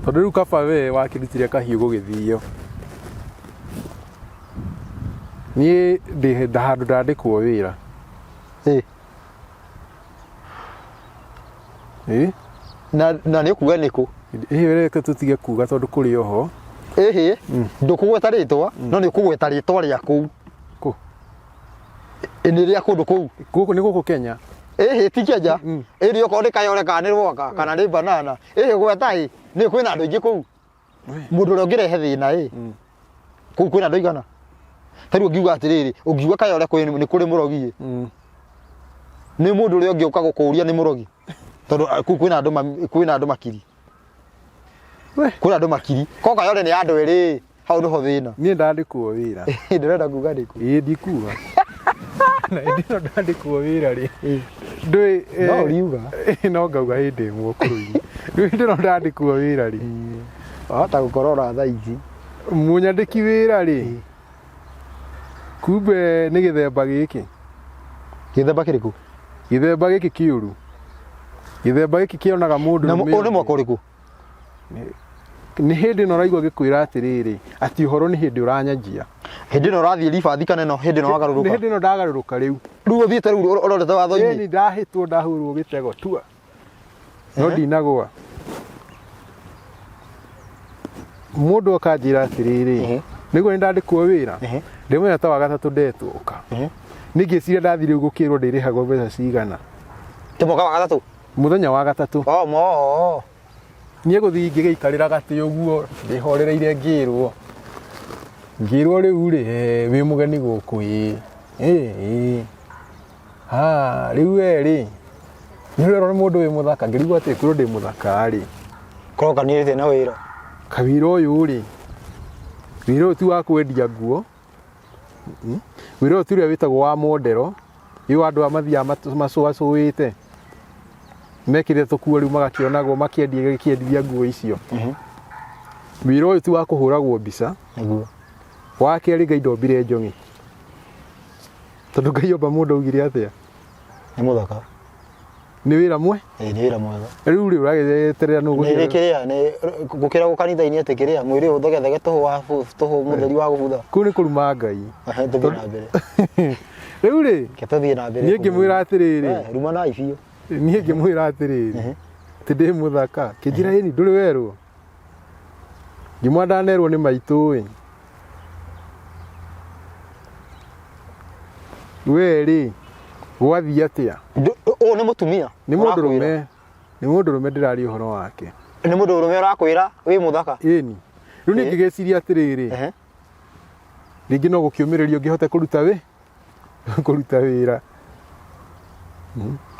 Tondũ rĩu kaba we wakĩrutire kahiũ gũgĩthio. Niĩ ndĩ handũ ndandĩkwo wĩra. Ĩ? Na nĩ ũkuga nĩkũ? Ĩ reke tũtige kuga tondũ kũrĩ oho. Ĩhĩ, ndũkũgweta rĩtwa, no nĩ ũkũgweta rĩtwa rĩa kũu. Kũ? Ĩ nĩ rĩa kũndũ kũu. Gũkũ nĩ gũkũ Kenya. Ĩhĩ, ti Kenya. Ĩrĩ okorwo nĩ Kayole kana nĩ Rwaka kana nĩ Banana. Ĩhĩ, gweta ĩ, nĩ kwĩna andũ aingĩ kũu. Mũndũ ũrĩa ũngĩrehe thĩna ĩ, kũu kwĩna andũ aigana? Ta rĩu ũngiuga atĩrĩrĩ, ũngiuga Kayole nĩ kũrĩ mũrogi ĩ, nĩ mũndũ ũrĩa ũngĩũka gũkũria nĩ mũrogi, tondũ kũu kwĩna andũ makiri. Kwĩna andũ makiri. Ko Kayole nĩ andũ erĩ, hau nĩho thĩna. Niĩ ndandĩkwo wĩra. Ndĩrenda kuga nĩkũ? Ĩĩ ndikuga. Na hĩndĩ ĩno ndandĩkwo wĩra rĩ, ndũĩ No ũriuga. No ngauga hĩndĩ ĩmwe ũkũrũ-inĩ. Rĩu hĩndĩ ĩno ndandĩkwo wĩra rĩ, Wahota gũkorora thaa ici. Mũnyandĩki wĩra rĩ, kumbe nĩ gĩthemba gĩkĩ. Gĩthemba kĩrĩkũ? Gĩthemba gĩkĩ kĩũru. Gĩthemba gĩkĩ kĩonaga mũndũ Na ũrũme ũyũ nĩ mwaka ũrĩkũ? Nĩ hĩndĩ ĩno ũraigua gĩkwĩra atĩrĩrĩ, atĩ ũhoro nĩ hĩndĩ ũranyanjia. Hĩndĩ ĩno ũrathiĩ ribathi kana ĩno hĩndĩ ĩno wagarũrũka? Nĩ hĩndĩ ĩno ndagarũrũka rĩu. Rĩu ũthiĩte rĩu ũrorete watho-inĩ? Ĩni, ndahĩtwo, ndahũrwo gĩtego tua. No ndinagũa. Mũndũ akanjĩra atĩrĩrĩ, nĩguo nĩ ndandĩkwo wĩra, ndĩ mũthenya ta wa gatatũ ndetwo ũka. Nĩ ngĩciria ndathiĩ rĩu gũkĩrwo ndĩrĩhagwo mbeca cigana. Ti mwaka wa gatatũ? Mũthenya wa gatatũ. Oh, mo. Niĩ gũthiĩ ngĩgĩikarĩra gatĩ ũguo ndĩhorereire, ngĩrwo rĩu rĩ, wĩ mũgeni gũkũ? Ĩĩ. Ĩĩ. Ha, rĩu we rĩ, nĩ ũrerwo nĩ mũndũ wĩ mũthaka. Ngĩrigwo atĩ kwĩrwo ndĩ mũthaka rĩ, Koroka nĩ na wĩra. Kawĩra ũyũ rĩ, wĩra ũyũ ti wa kwendia nguo. Wĩra ũyũ ti ũrĩa wĩtagwo wa modero, ũyũ andũ aya mathiaga macũacũĩte mekĩrĩte tũkuo rĩu magakĩonagwo makĩendia gĩkĩendithia nguo icio. Wĩra ũyũ ti wa kũhũragwo mbica. Nĩguo. Wa kerĩ, Ngai ndombire njong'i, tondũ Ngai omba mũndũ augire atĩa? Nĩ mũthaka. Nĩ wĩra mwe. Ĩĩ, nĩ wĩra mwega. Rĩu rĩ, ũragĩeterera nũ? Nĩ kĩrĩa nĩ gũkĩra kanitha-inĩ atĩ kĩrĩa mwĩrĩ ũthegethege tũhũ wa tũhũ mũtheri wa gũbutha. Kũu nĩ kũruma Ngai. Ehe, tũthiĩ na mbere. Rĩu rĩ, Reke tũthiĩ na mbere. Niĩ ngĩmwĩra atĩrĩrĩ, Ruma na biũ. Niĩ ngĩmwĩra atĩrĩrĩ, atĩ ndĩ mũthaka, kĩnjĩra ĩni ndũrĩ werwo. Ngĩmwa ndanerwo nĩ maitũ ĩ. We rĩ, gwathiĩ atĩa? Ũyũ nĩ mũtumia? Nĩ mũndũrũme, nĩ mũndũrũme ndĩraria ũhoro wake. Nĩ mũndũrũme ũrakwĩra wĩ mũthaka? Ĩni. Rĩu niĩ ngĩgĩciria atĩrĩrĩ, rĩngĩ no gũkĩũmĩrĩrio ngĩhote kũruta wĩ kũruta wĩra.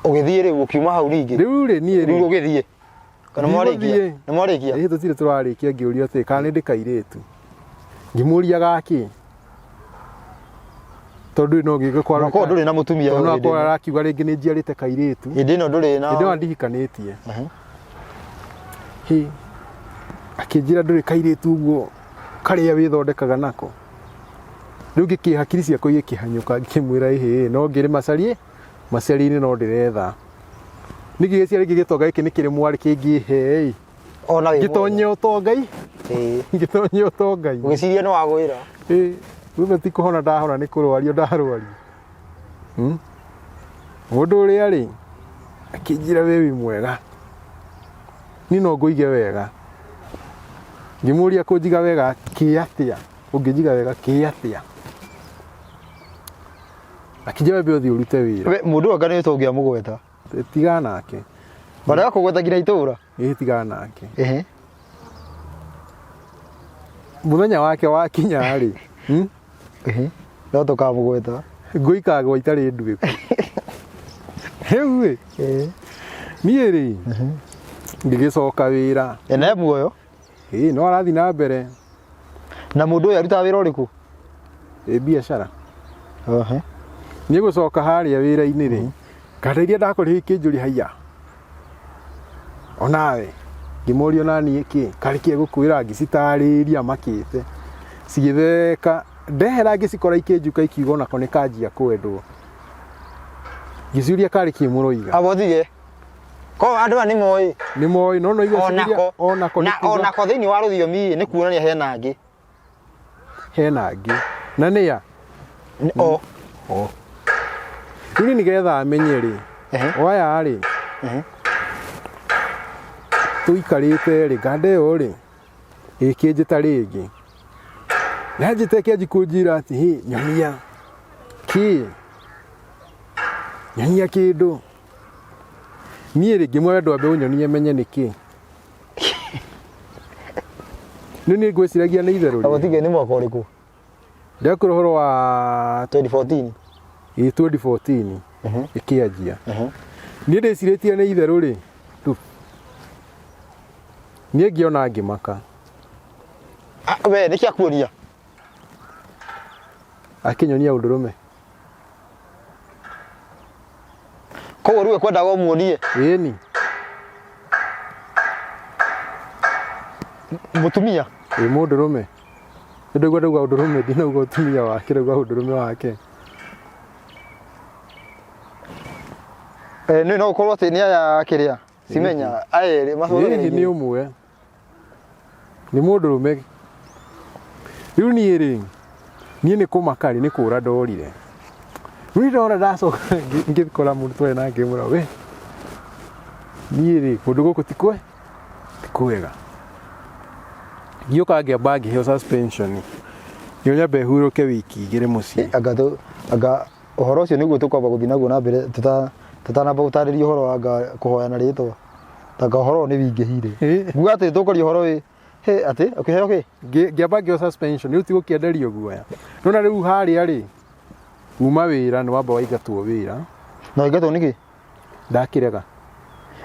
Ũgĩthiĩ rĩu, ũkiuma hau rĩngĩ? Rĩu rĩ, niĩ rĩu ũgĩthiĩ kana mwarĩkia? Ndigũthiĩ. Nĩ mwarĩkia? Ĩĩ, tũtirĩ tũrarĩkia, ngĩũrio atĩ kana nĩ ndĩ kairĩtu. Ngĩmũria gakĩ, tondũ no gĩke kwa Okorwo ndũrĩ na mũtumia tondũ no hau hĩndĩ akorwo ĩno. arakiuga rĩngĩ nĩ njiarĩte kairĩtu. Hĩndĩ ĩno ndũrĩ na Hĩndĩ ĩyo ndihikanĩtie. Hĩ, akĩnjĩra ndũrĩ kairĩtu ũguo. Karĩa wĩthondekaga nako. Rĩu ngĩkĩ hakiri ciakwa igĩkĩhanyũka, ngĩkĩmwĩra ĩhĩ, no ngĩrĩ macarie macaria-inĩ no ndĩretha. Ningĩ gĩciria rĩngĩ gĩtonga gĩkĩ nĩ kĩrĩ mwarĩ kĩngĩhe ĩ. Ona wĩ Ngĩtonye ũtongai. Ĩĩ. Ngĩtonye ũtongai. Ũgĩciria nĩ wagwĩra. Ĩ, kumbe ti kũhona ndahona, nĩ kũrwario ndarwario. Mũndũ ũrĩa rĩ, akĩnjĩra we wĩ mwega, niĩ no ngũige wega. Ngĩmũria kũnjiga wega kĩ atĩa? Ũngĩnjiga wega kĩ atĩa? Akĩnjĩra wambe ũthiĩ ũrute wĩra. We mũndũ ũyũ anga nĩ tũngĩamũgweta. Tigana nake. Barega kũgweta nginya itũra. Ĩ, tigana nake. Ehe. Mũthenya wake wakinya rĩ, Ehe. No tũkamũgweta. Ngũikagwo itarĩ nduĩku. Rĩu ĩ, Ĩĩ. niĩ rĩ, ngĩgĩcoka wĩra. Ene muoyo. Ĩ, no arathiĩ na mbere. Na mũndũ ũyũ arutaga wĩra ũrĩkũ? Ĩ, biacara. Ohe. Niĩ gũcoka harĩa wĩra-inĩ rĩ, kanda iria ndakorire ikĩnjũria haiya, onawe ngĩmoria onaniĩ kĩ karĩ kĩ gũkwĩra, ngĩcitarĩria makĩte cigĩtheka, ndehera ngĩcikora ikĩnjuka ikiuga onako nĩ kanjia kwendwo, ngĩciũria karĩ kĩ mũroiga. Abo tige. Ko andũ aya nĩ moĩ. Nĩ moĩ no no igua Onako. Onako nĩ Na kuga onako thĩinĩ wa rũthiomi nĩ kuonania hena angĩ. Hena angĩ na nĩa. O. O rĩu niĩ nĩgetha amenye rĩ, waya rĩ, tũikarĩte rĩ, nganda ĩyo rĩ ĩkĩnjĩta rĩngĩ, yanjĩta ĩkĩanji kũnjĩra atĩ hĩ, nyonia kĩ, nyonia kĩndũ. Niĩ rĩ, ngĩmwĩra ndwambe ũnyonie menye nĩ kĩ. Nĩ niĩ ngwĩciragia nĩ itherũ Abo rĩ. tige nĩ mwaka ũrĩkũ? Ndĩrakwĩra ũhoro wa 2014. Ĩ, 2014 ĩkĩanjia. Niĩ ndĩcirĩtie nĩ itherũ rĩ, tu niĩ ngĩona ngĩmaka. Ah, we nĩ kĩakuonia. Akĩnyonia ũndũrũme. Koguo rĩu ekwendaga ũmuonie. Ĩni. Mũtumia. Ĩ, mũndũrũme. Ndauga ndauga ũndũrũme, ndinauga ũtumia wake, ndauga ũndũrũme wake. Eh, nĩ no ũkorwo atĩ nĩ aya kĩrĩa simenya aya erĩ Hihi nĩ ũmwe nĩ mũndũrũme. Rĩu niĩ rĩ, niĩ nĩ kũmaka rĩ, nĩ kũra ndorire. Rĩu ndora ndacoka ngĩkora mũndũ twarĩ nake, ngĩmwĩra we, niĩ rĩ, kũndũ gũkũ ti kwe ti kwega. Ngĩũka ngĩamba ngĩheo suspension nĩguo nyambe hurũke wiki 2 mũciĩ. Anga anga ũhoro ũcio nĩguo tũkwamba gũthiĩ naguo na mbere tũtanamba gũtarĩria ũhoro wa anga kũhoya na rĩtwa, tanga ũhoro ũyũ nĩ wingĩhire. Nguga atĩ tũkwaria ũhoro wĩ he atĩ ũkĩheo kĩ. Ngĩamba ngĩheo suspension, rĩu ti gũkĩenderio guoya nona rĩu harĩa rĩ, uma wĩra nĩ wamba waingatwo wĩra. Na waingatwo nĩkĩ? Ndakĩrega.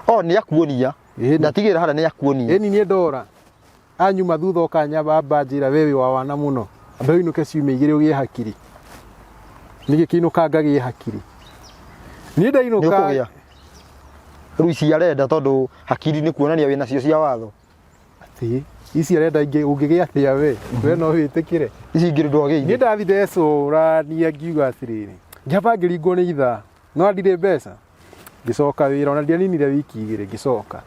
O nĩ akuonia. Ndatigĩra harĩa nĩ akuonia. Ĩni, niĩ ndora anyuma thutha ũkanyamba amba njĩra we wĩ wa wana mũno, ambe ũinũke ciumia 2 ũgĩe hakiri. Nĩ gĩkĩinũka ngagĩe hakiri niĩ ndainũka. Nĩ ũkũgĩa rĩu ici arenda, tondũ hakiri nĩ kuonania wĩna cio cia watho. Atĩ ici arenda ingĩ ũngĩgĩa atĩa we? We no wĩtĩkĩre? Ici ingĩ ndwagĩire. Niĩ ndathi ndecũrania ngiuga atĩrĩrĩ, ngĩamba ngĩringwo nĩ ithaa no ndirĩ mbeca, ngĩcoka wĩra ona ndianinire wiki 2, ngĩcoka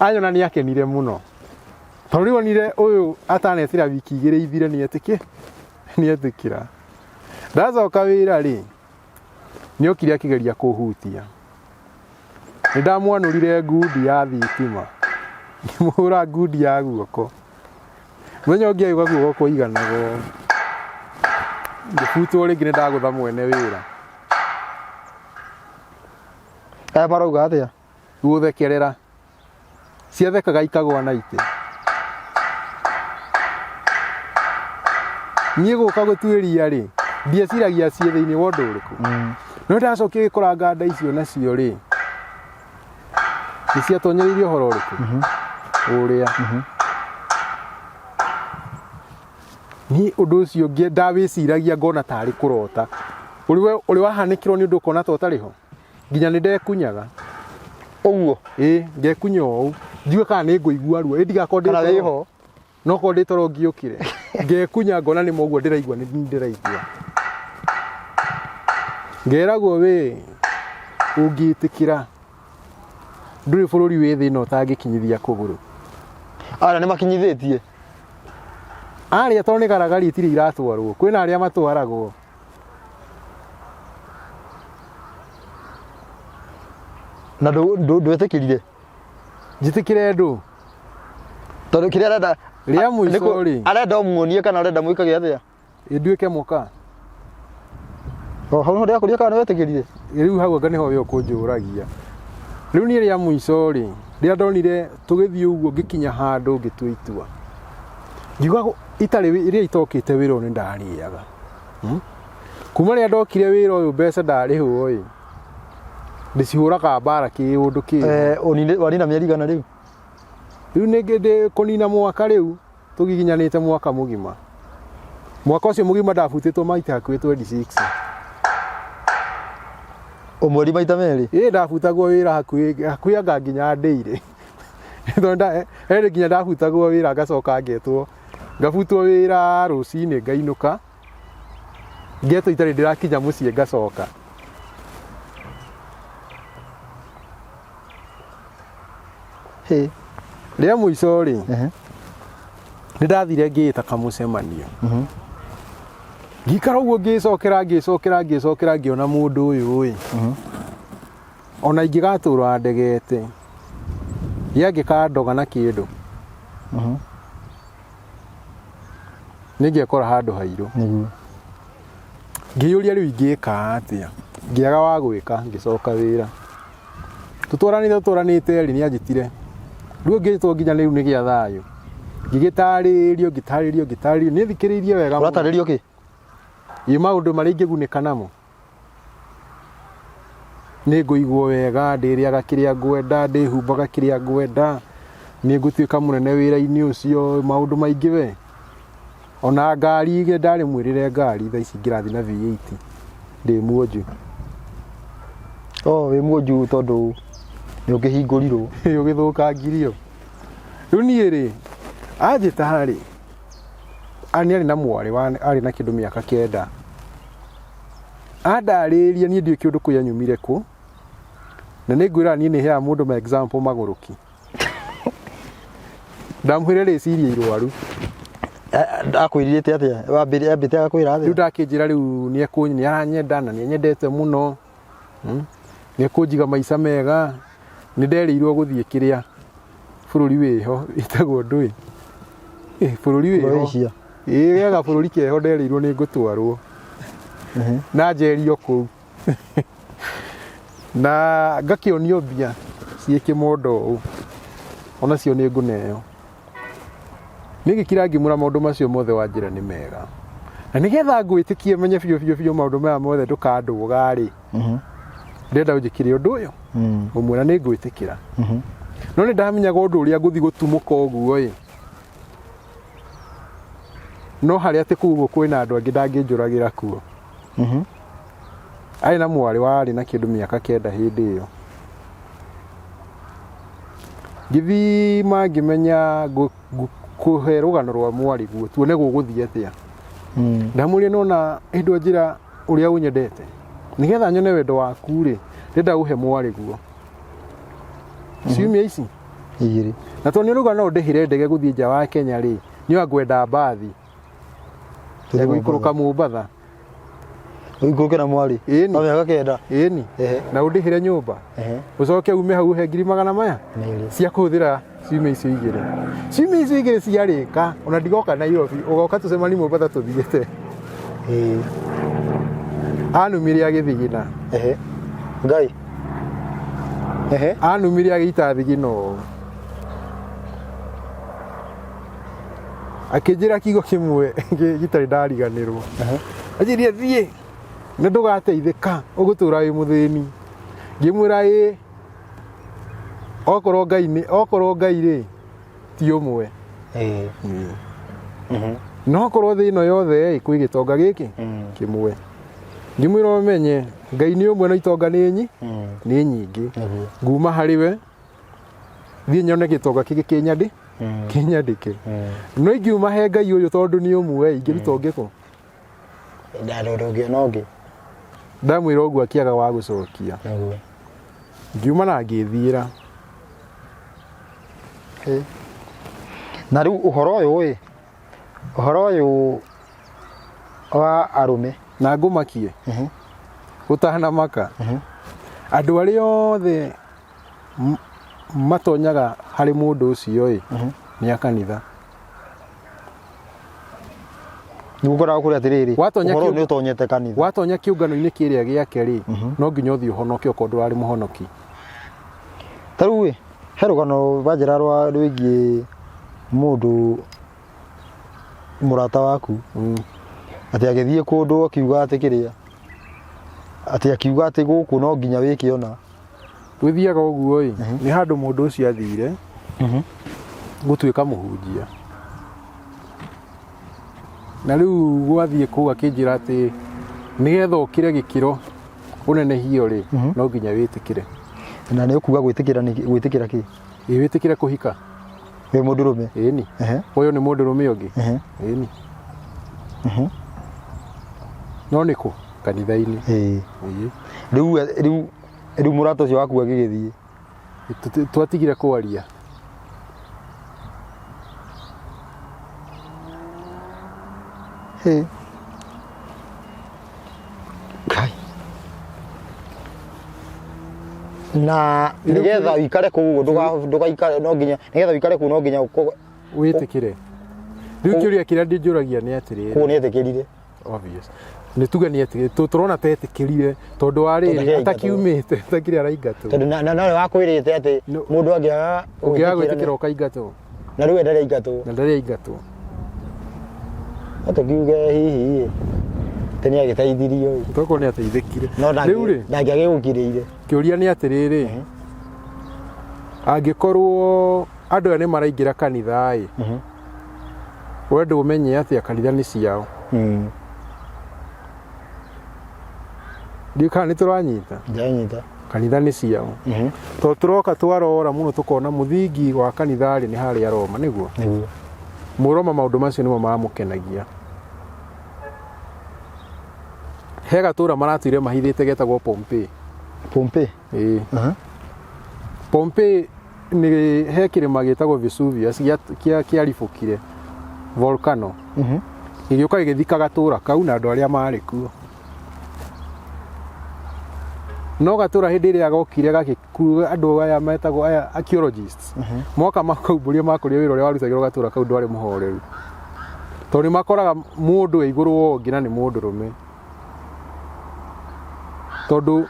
anyona nĩ akenire mũno, tondũ rĩu onire ũyũ atanetĩra wiki 2 ithire nĩ etĩkĩra. Ndacoka wĩra rĩ, nĩ okire akĩgeria kũhutia, nĩ ndamwanũrire ngundi ya thitima, ngĩmũhũra ngundi ya guoko. Mũthenya ũngĩ agĩũka guoko kwaiganaga ũũ, ngĩbutwo rĩngĩ, nĩ ndagũtha mwene wĩra. Aya marauga atĩa? Gũthekerera, ciathekaga ikagwa na itĩ. Niĩ gũka gũtuĩria rĩ, ndieciragia ciĩ thĩinĩ wa ũndũ ũrĩkũ, no ndacokire gĩkora nganda icio nacio rĩ, nĩ ciatonyereirie ũhoro ũrĩkũ ũrĩa. Niĩ ũndũ ũcio ndawĩciragia ngona tarĩ kũrota ũrĩ wahanĩkĩrwo nĩ ũndũ ũkona ta ũtarĩ ho, nginya nĩ ndekunyaga. Ũguo? Ĩ, ngekunya ũũ njigue kana nĩ ngũigua ruo, ĩ ndigakorwo ndĩ Kana toro. Wĩho. No korwo ndĩ toro ngiũkĩre. Ngekunya ngona nĩ moguo ndĩraigua, nĩ ndĩraigua. Ngeragwo we ũngĩtĩkĩra ndũrĩ bũrũri wĩ thĩ ĩno ũtangĩkinyithia kũgũrũ. Ara nĩ makinyithĩtie. Arĩa tondũ nĩ garagari itirĩ iratwarwo, kwĩna arĩa matwaragwo. Na ndwetĩkĩrire? Njĩtĩkĩre ndũ? Tondũ kĩrĩa arenda Rĩa mũico rĩ. Arenda ũmuonie kana arenda mwĩkage atĩa? Nduĩke mũka. O hau ndĩrakũria kana nĩwetĩkĩrire? Rĩu hau anga nĩho we ũkũnjũragia. Rĩu niĩ rĩa mũico rĩ, rĩrĩa ndonire tũgĩthiĩ ũguo ngĩkinya handũ ngĩtua itua. Ngiuga itarĩ rĩrĩa itokĩte wĩra ũyũ nĩ ndarĩaga. Kuma rĩrĩa ndokire wĩra ũyũ mbeca ndarĩhwo ĩ, ndĩcihũraga mbara kĩũndũ kĩ. Eh, wanina mĩeri igana rĩu? Rĩu nĩ ngĩndĩ kũnina mwaka rĩu. Tũgiginyanĩte mwaka mũgima. Mwaka ũcio mũgima ndabutĩtwo maita hakuhĩ 26. O mweri maita merĩ? Ĩĩ, ndabutagwo wĩra hakuhĩ hakuhĩ anga nginya ndĩire. Tondũ he nginya ndabutagwo wĩra ngacoka ngetwo, ngabutwo wĩra rũcinĩ ngainũka, ngetwo itarĩ ndĩrakinya mũciĩ ngacoka. Hĩ. Rĩa mũico rĩ, nĩ ndathire ngĩĩta kamũcemanio. Ngĩikara ũguo ngĩcokera ngĩcokera ngĩcokera ngĩona mũndũ ũyũ ĩ, ona ingĩgatũra ndegete, ye angĩkandoga na kĩndũ, nĩ ngekora handũ hairũ. Nĩguo. Ngĩyũria rĩu ingĩka atĩa, ngĩaga wa gwĩka ngĩcoka wĩra. Tũtwaranĩte tũtwaranĩte rĩ, nĩ anjĩtire. Rĩu ngĩtwo nginya rĩu nĩ gĩa thayũ. Ngĩgĩtarĩrio ngĩtarĩrio ngĩtarĩrio, nĩ thikĩrĩirie wega mũno. Ũratarĩrio kĩ? Ĩ maũndũ marĩa ingĩgunĩka namo. Nĩ ngũigwo wega, ndĩrĩaga kĩrĩa ngwenda, ndĩhumbaga kĩrĩa ngwenda, nĩ ngũtuĩka mũnene wĩra-inĩ ũcio, maũndũ maingĩ we. Ona ngari ĩrĩa ndarĩ mwĩrĩre ngari thaa ici ngĩrathiĩ na V8 ndĩ muonju. Oh, wĩ muonju tondũ nĩ ũkĩhingũrirwo. Ũgĩthũkangirio. Rĩu niĩ rĩ, anjĩta rĩ, nĩ arĩ na mwarĩ arĩ na kĩndũ mĩaka 9. Andarĩria niĩ ndiũĩ kĩũndũ kũu anyumire kũ, na nĩ ngwĩraga niĩ nĩ heaga mũndũ ma example magũrũki. Ndamwĩre rĩciria irwaru. Akwĩrire atĩa? Wambĩrĩria ambĩte agakwĩra Rĩu atĩa? ndakĩnjĩra rĩu nĩ aranyenda na nĩ anyendete mũno. Nĩ ekũnjiga maica mega. Nĩ nderĩirwo gũthiĩ kĩrĩa bũrũri wĩho wĩtagwo ndũĩ. Bũrũri wĩho. Croatia. Ĩĩ wega bũrũri keho nderĩirwo nĩ ngũtwarwo. Na njerio kũu. Na ngakĩonio mbia ciĩ kĩmondo ũũ. Onacio nĩ ngũneo. Niĩ ngĩkira ngĩmwĩra maũndũ macio mothe wanjĩra nĩ mega. Na nĩgetha ngwĩtĩkie menye biũ biũ biũ maũndũ maya mothe ndũkandũga rĩ, ndĩrenda ũnjĩkĩre ũndũ ũyũ ũmwe na nĩ ngwĩtĩkĩra. No nĩ ndamenyaga ũndũ ũrĩa ngũthiĩ gũtumũka ũguo ĩ, no harĩa atĩ kũu ũguo kwĩna andũ angĩ ndangĩnjũragĩra kuo. Arĩ na mwarĩ warĩ na kĩndũ mĩaka 9 hĩndĩ ĩyo. Ngĩthima ngĩmenya kũhe rũgano rwa mwarĩ guo tuone gũgũthiĩ atĩa. Ndamwĩrire nona hĩndĩ ĩyo njĩra ũrĩa ũnyendete nĩgetha nyone wendo waku rĩ, ndĩrenda ũhe mwarĩ guo ciumia ici 2. Na tondũ nĩ ũrauga no ndĩhĩre ndege gũthiĩ nja wa Kenya rĩ, nĩ ngwenda mbathi ya gũikũrũka Mombatha. Ũikũrũke na mwarĩ. Ĩni. Wa mĩaka 9. Ĩni. Na ũndĩhĩre nyũmba. Ũcoke ume hau ũhe ngiri magana maya 2. cia kũhũthĩra ciumia icio igĩrĩ. Ciumia icio igĩrĩ ciarĩka, ona ndigoka Nairobi, ũgoka tũcemanie Mombatha tũthiĩte. Anumire agĩthigina. Ngai. Anumire agĩita thigino ũũ. Akĩnjĩra kiugo kĩmwe gĩtarĩ ndariganĩrwo. Anjĩrire thiĩ na ndũgateithĩka, ũgũtũra wĩ mũthĩni. Ngĩmwĩra ĩĩ, okorwo Ngai nĩ, okorwo Ngai rĩ ti ũmwe. No okorwo thĩ ĩno yothe ĩ kwĩ gĩtonga gĩkĩ kĩmwe. Ngĩmwĩra ũmenye Ngai nĩ ũmwe na itonga nĩ nyingĩ. Nguma harĩ we thiĩ nyone gĩtonga kĩngĩ kĩnyandĩ. Kĩnyandĩke. No ingiuma he Ngai ũyũ tondũ nĩ ũmwe, ingĩruta ũngĩ kũ? Ndũngĩona ũngĩ. Ndamwĩra ũguo akĩaga wa gũcokia. Nĩguo. Ngiuma na ngĩthiĩra. Na rĩu ũhoro ũyũ ĩ, ũhoro ũyũ wa arũme. Na ngũmakie. Ũtanamaka. Andũ arĩa othe matonyaga harĩ mũndũ ũcio ĩ, nĩ a kanitha. Nĩguo ngoragwo kũrĩa atĩrĩrĩ, Watonya ũhoro ũyũ kĩu- nĩ ũtonyete kanitha. Watonya kĩũngano-inĩ kĩrĩa gĩake rĩ, no nginya ũthiĩ ũhonoke okorwo ndũrarĩ mũhonoki. Ta rĩu ĩ, he rũgano banjĩra rwa rwĩgiĩ mũndũ mũrata waku atĩ agĩthiĩ kũndũ akiuga atĩ kĩrĩa atĩ akiuga atĩ gũkũ no nginya wĩke ũna. Gwĩthiaga ũguo ĩ, nĩ handũ mũndũ ũcio athire gũtuĩka mũhunjia. Na rĩu gwathiĩ kũu akĩnjĩra atĩ nĩgetha ũkĩre gĩkĩro ũnenehio rĩ, no nginya wĩtĩkĩre. Na nĩ ũkuga gwĩtĩkĩra nĩ gwĩtĩkĩra kĩ? Ĩ wĩtĩkĩre kũhika. Wĩ mũndũrũme? Ĩni. Ũyũ nĩ mũndũrũme ũngĩ. Ĩni. No nĩ kũ? Kanitha-inĩ. Ĩĩ. Ĩĩ. Rĩu rĩu rĩu mũrata ũcio waku agĩgĩthiĩ. Twatigire kwaria. Hĩ. Kai. Na nĩgetha ũikare kũu ũguo ndũgaikare no nginya nĩgetha ũikare kũu no nginya wĩtĩkĩre. Rĩu kĩũria kĩrĩa ndĩnjũragia nĩ atĩrĩrĩ. Kũu nĩ etĩkĩrire. Obvious. Nĩ tuge nĩ etĩkĩrire. Tũrona ta etĩkĩrire tondũ wa rĩrĩ atakiumĩte atakĩrĩ araingatwo. Tondũ na nowe wakwĩrĩte atĩ mũndũ angĩaga ũngĩaga gwĩtĩkĩra ũkaingatwo. Na rĩu we ndarĩ aingatwo. Na ndarĩ aingatwo. No tũkiuge hihi ĩ atĩ nĩ agĩteithirio ĩ. Tokorwo nĩ ateithĩkire. No ndangĩagĩgũkirĩire. Kĩũria nĩ atĩrĩrĩ, angĩkorwo andũ aya nĩ maraingĩra kanitha ĩ, we ndũmenye atĩa kanitha nĩ ciao. Ndiũĩ kana nĩ tũranyita. Ndĩranyita. Kanitha nĩ ciao. Tondũ tũroka twarora mũno tũkona mũthingi wa kanitha rĩ nĩ harĩa Roma nĩguo? Nĩguo. Mũroma maũndũ macio nĩmo mamũkenagia. He gatũra maratũire mahithĩte getagwo Pompeii. Pompeii? Ĩĩ. Pompeii nĩ he kĩrĩma gĩtagwo Vesuvius kĩaribũkire volcano. Gĩgĩũka gĩgĩthika gatũra kau na andũ arĩa marĩ kuo. No gatũra hĩndĩ ĩrĩa gokire gagĩkua andũ aya metagwo aya archaeologists. Moka makaumbũria makorire wĩra ũrĩa warutagĩrwo gatũra kau ndwarĩ mũhoreru. Tondũ nĩ makoraga mũndũ e igũrũ wa ũngĩ na nĩ mũndũrũme. Tondũ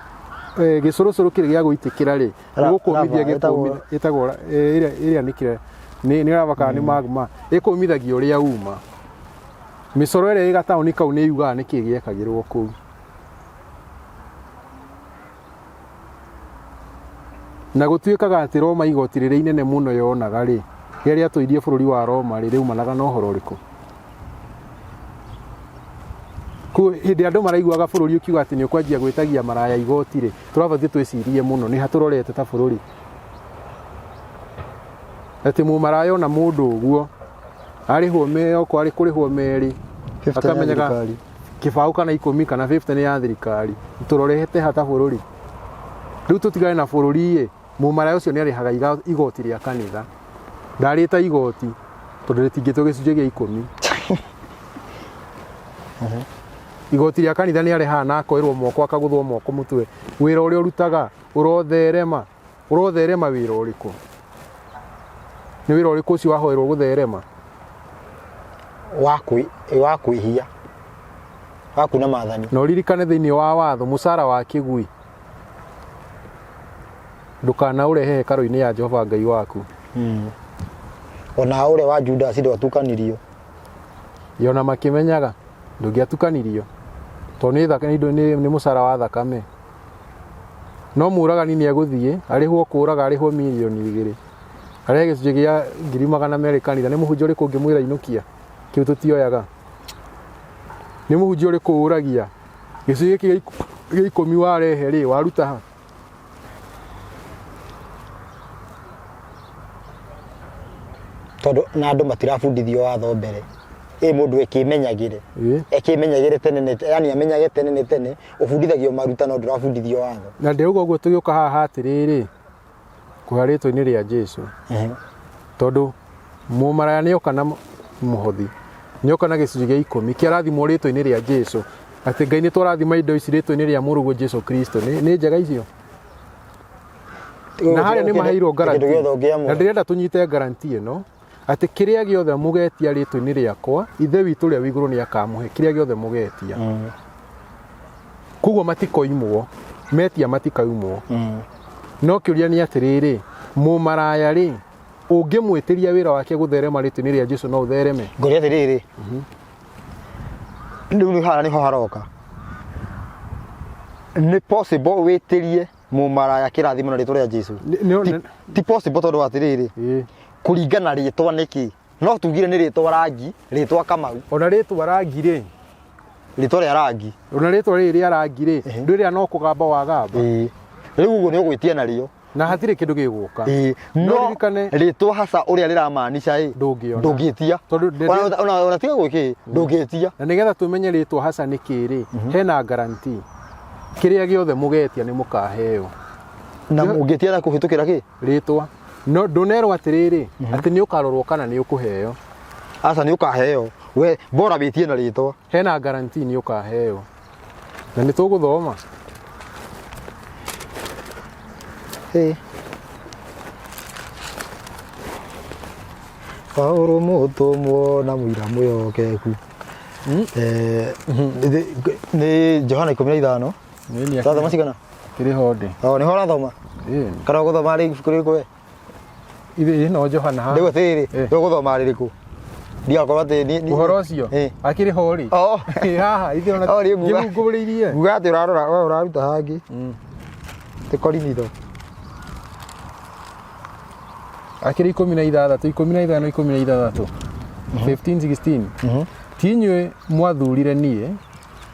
gĩcũrũcũrũ kĩrĩ gĩa gũitĩkĩra rĩ, Ra- gũkũmithia lava, ĩtagwo- gĩkũmithia ĩtagwo ĩrĩa ĩrĩa nĩ kĩrĩa nĩ nĩ lava kana nĩ magma ĩkũmithagia ũrĩa uma. Mĩcoro ĩrĩa ĩ gataũni kau nĩ yugaga nĩkĩ gĩekagĩrwo kũu. Na gũtuĩkaga atĩ Roma igoti rĩrĩa inene mũno yonaga rĩ, rĩrĩa rĩatũirie bũrũri wa Roma rĩ, rĩaumanaga na ũhoro ũrĩkũ? Kũguo hĩndĩ ĩrĩa andũ maraiguaga bũrũri ũkiuga atĩ nĩ ũkwanjia gwĩtagia maraya igoti rĩ, tũrabatiĩ twĩcirie mũno nĩ ha tũrorete ta bũrũri. Atĩ mũmaraya ona mũndũ ũguo, arĩhwo me okorwo arĩ kũrĩhwo merĩ, 50 ya akamenyaga thirikari. kĩbaũ kana ikũmi kana 50 nĩ ya thirikari. Tũrorete ha ta bũrũri? Rĩu tũtigane na bũrũri ĩ, mũmaraya ũcio nĩ arĩhaga igoti rĩa kanitha. Ndarĩta igoti tondũ rĩtingĩtwo gĩcunjĩ gĩa ikũmi. Igoti rĩa kanitha nĩ arĩhaga na akoerwo moko akagũthwo moko mũtwe. Wĩra ũrĩa ũrutaga ũrotherema. Ũrotherema wĩra ũrĩkũ? Nĩ wĩra ũrĩkũ ũcio wahoerwo gũtherema? Wa kwĩhia. Wa kuna maathani. Na ũririkane thĩinĩ wa watho mũcara wa kĩgui ndũkanaũrehe hekarũ-inĩ ya Jehova Ngai waku. Ona ũrĩa wa Judasi ndwatukanirio. Ĩ ona makĩmenyaga ndũngĩatukanirio tondũ nĩ thakame, nĩ mũcara wa thakame. No mũragani nĩ egũthiĩ arĩhwo kũraga arĩhwo mirioni igĩrĩ arehe gĩcunjĩ kĩa 200,000 kanitha. Nĩ mũhunjia ũrĩkũ ũngĩmwĩra inũkia kĩu tũtioyaga? Nĩ mũhunjia ũrĩkũ ũragia gĩcunjĩ gĩkĩ gĩa ikũmi warehe rĩ waruta ha? Tondũ na andũ matirabundithio watho mbere ĩ mũndũ ekĩmenyagĩre. Ekĩmenyagĩre tene nĩ yani amenyage tene nĩ tene. Ũbundithagio marutano, ndũrabundithio watho. Na ndĩrauga ũguo tũgĩũka haha atĩrĩrĩ, kũhe rĩtwa-inĩ rĩa Jesu, tondũ mũmaraya nĩoka na mũhothi, nĩoka na gĩcunjĩ gĩa 10 kĩarathimwo rĩtwa-inĩ rĩa Jesu, atĩ Ngai nĩ twarathima indo ici rĩtwa-inĩ rĩa mũrũguo Jesu Kristo. Nĩ njega icio. Na harĩa nĩ maheirwo kĩndũ guarantee. Gĩothe ũngĩamũra. Na ndĩrenda tũnyite guarantee ĩno atĩ kĩrĩa gĩothe mũgetia rĩtwa-inĩ rĩakwa, Ithe witũ ũrĩa wĩ igũrũ nĩ akamũhe kĩrĩa gĩothe mũgetia. Koguo matikoimwo, metia matikaumwo. No kĩũria nĩ atĩrĩrĩ, mũmaraya rĩ, ũngĩmwĩtĩria wĩra wake gũtherema rĩtwa-inĩ rĩa Jesu, no ũthereme? Ngũria atĩrĩrĩ, rĩu nĩ haha nĩho haroka, nĩ possible wĩtĩrie mũmaraya kĩrathimo na rĩtwa rĩa Jesu? Ti possible, tondũ atĩrĩrĩ, kũringana rĩtwa nĩkĩ, no tugire nĩ rĩtwa rangi, rĩtwa Kamau. Ona rĩtwa rangi rĩ. Rĩtwa rĩa rangi. Ona rĩtwa rĩrĩ rĩa rangi rĩ, ndwĩrĩa no kũgamba wagamba. Ĩĩ, rĩu ũguo nĩ ũgwĩtia narĩo. Na hatirĩ kĩndũ gĩgũka. Ĩĩ, no no ririkane rĩtwa haca ũrĩa rĩramaanisha ĩ Ndũngĩona. Ndũngĩtia. Tondũ Ona tiga gwĩkĩ, ndũngĩtia. Na nĩgetha tũmenye rĩtwa haca nĩ kĩ rĩ, hena guarantee, kĩrĩa gĩothe mũgetia nĩ mũkaheo. Na ũngĩtia na kũhĩtũkĩra kĩ? Rĩtwa. No ndũnerwo atĩrĩrĩ, atĩ nĩ ũkarorwo kana nĩ ũkũheo. Aca, nĩ ũkaheo, we bora wĩtie na rĩtwa. Hena guarantee nĩ ũkaheo, na nĩ tũgũthoma. Ĩ. Paulo mũtũmwo na mũira mwĩhokeku. Nĩ Johana 15. Nĩ Ũrathoma cigana? Kĩrĩ ho ndĩ. O nĩho ũrathoma? Ĩĩ. Kana ũgũthoma rĩ ibuku rĩrĩkũ we? Ithe no Johana haha. Rĩu atĩrĩrĩ, ũgũthoma rĩrĩkũ? Ndigakorwo atĩ Ũhoro ũcio Ĩ. akĩrĩ ho rĩ. Oh. Ĩ, haha ithe ona Oh, rĩu nguga. ngĩhungũrĩirie. Nguga atĩ ũrarora we ũraruta hangĩ. Ti Korinitho. Akĩrĩ 16, 15, 16, 15, 16. Ti inyuĩ mwathurire niĩ,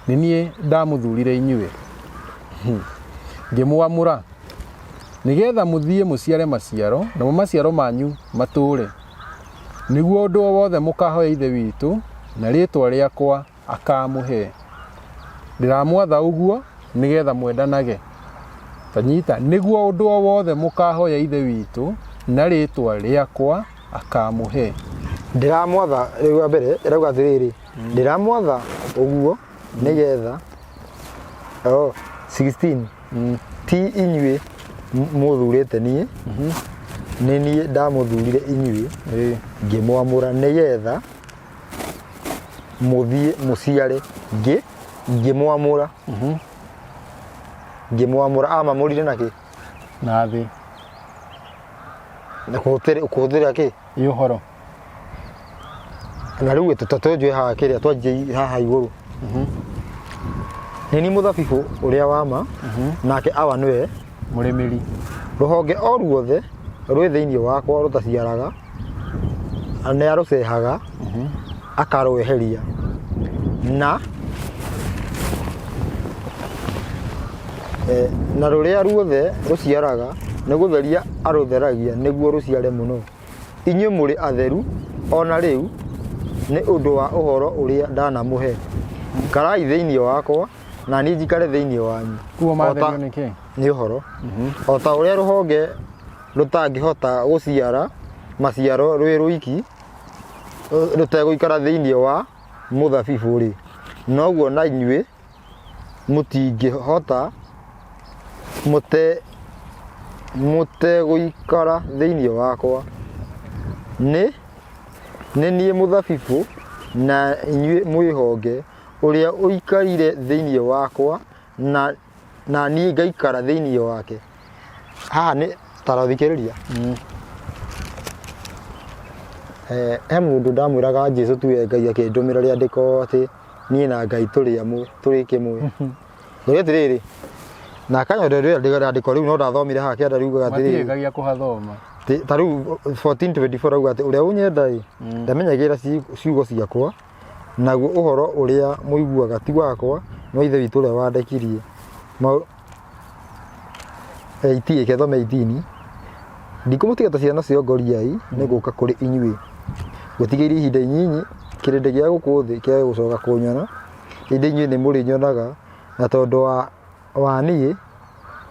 nĩ niĩ ndamũthurire inyuĩ, ngĩmwamũra nĩgetha mũthiĩ mũciare maciaro, namo maciaro manyu matũũre, nĩguo ũndũ o wothe mũkahoya Ithe witũ na rĩĩtwa rĩakwa akamũhe. Ndĩramwatha ũguo nĩgetha mwendanage. Tanyita, nĩguo ũndũ o wothe mũkahoya Ithe witũ na rĩĩtwa rĩakwa akamũhe. Ndĩramwatha rĩu wa mbere ĩrauga atĩrĩrĩ, ndĩramwatha ũguo nĩgetha, oh, 16, ti inyuĩ mũthurĩte niĩ, nĩ niĩ ndamũthurire inyuĩ, ngĩmwamũra nĩgetha mũthiĩ mũciare. Ngĩmwamũra, ngĩmwamũra, amamũrire na kĩ? Na thĩ. Na kũhũthĩra kĩ? Ĩ ũhoro. Na rĩu tũtwenjwe haha kĩrĩa twanjie haha igũrũ. Nĩ niĩ mũthabibũ ũrĩa wa ma, nake Awa nĩwe mũrĩmĩri. Rũhonge o ruothe rwĩ thĩinĩ wakwa rũtaciaraga nĩ arũcehaga akarweheria, na rũrĩa ruothe rũciaraga nĩ gũtheria arũtheragia nĩguo rũciare mũno. Inyuĩ mũrĩ atheru o na rĩu nĩ ũndũ wa ũhoro ũrĩa ndanamũhe. Ikarai thĩinĩ wakwa, na niĩ njikare thĩinĩ wanyu. Kuo matherio nĩ kĩ? Nĩ ũhoro. O ta ũrĩa rũhonge rũtangĩhota gũciara maciaro rwĩ rwiki rũtegũikara thĩinĩ wa mũthabibũ-rĩ, noguo na inyuĩ mũtingĩhota mũtegũikara thĩinĩ wakwa. Nĩ niĩ mũthabibũ na inyuĩ mwĩ honge, ũrĩa ũikarire thĩinĩ wakwa na niĩ ngaikara thĩinĩ wake. Haha nĩ tarathikĩrĩria. He mũndũ ndamwĩraga Jesu tuwe Ngai, akĩndũmĩra rĩandĩko atĩ niĩ na Ngai tũrĩ amwe, tũrĩ kĩmwe. Ngũria atĩrĩrĩ, na akanyonderia rĩandĩko rĩu, no ndathomire haha kĩanda riugaga atĩrĩrĩ. Matiĩgagia kũhathoma. Ta rĩu 1424 rauga atĩ ũrĩa ũnyenda ĩ ndamenyagĩrĩra ciugo ciakwa, naguo ũhoro ũrĩa mũiguaga ti wakwa, no Ithe witũ ũrĩa wandekirie. 18, ĩke thome 18. Ndikũmũtiga ta ciana cia ngoriai, nĩ ngũka kũrĩ inyuĩ. Gũtigĩire ihinda inyinyi kĩrĩndĩ gĩa gũkũ thĩ kĩage gũcoka kũnyona, ĩndĩ inyuĩ nĩ mũrĩnyonaga, na tondũ wa niĩ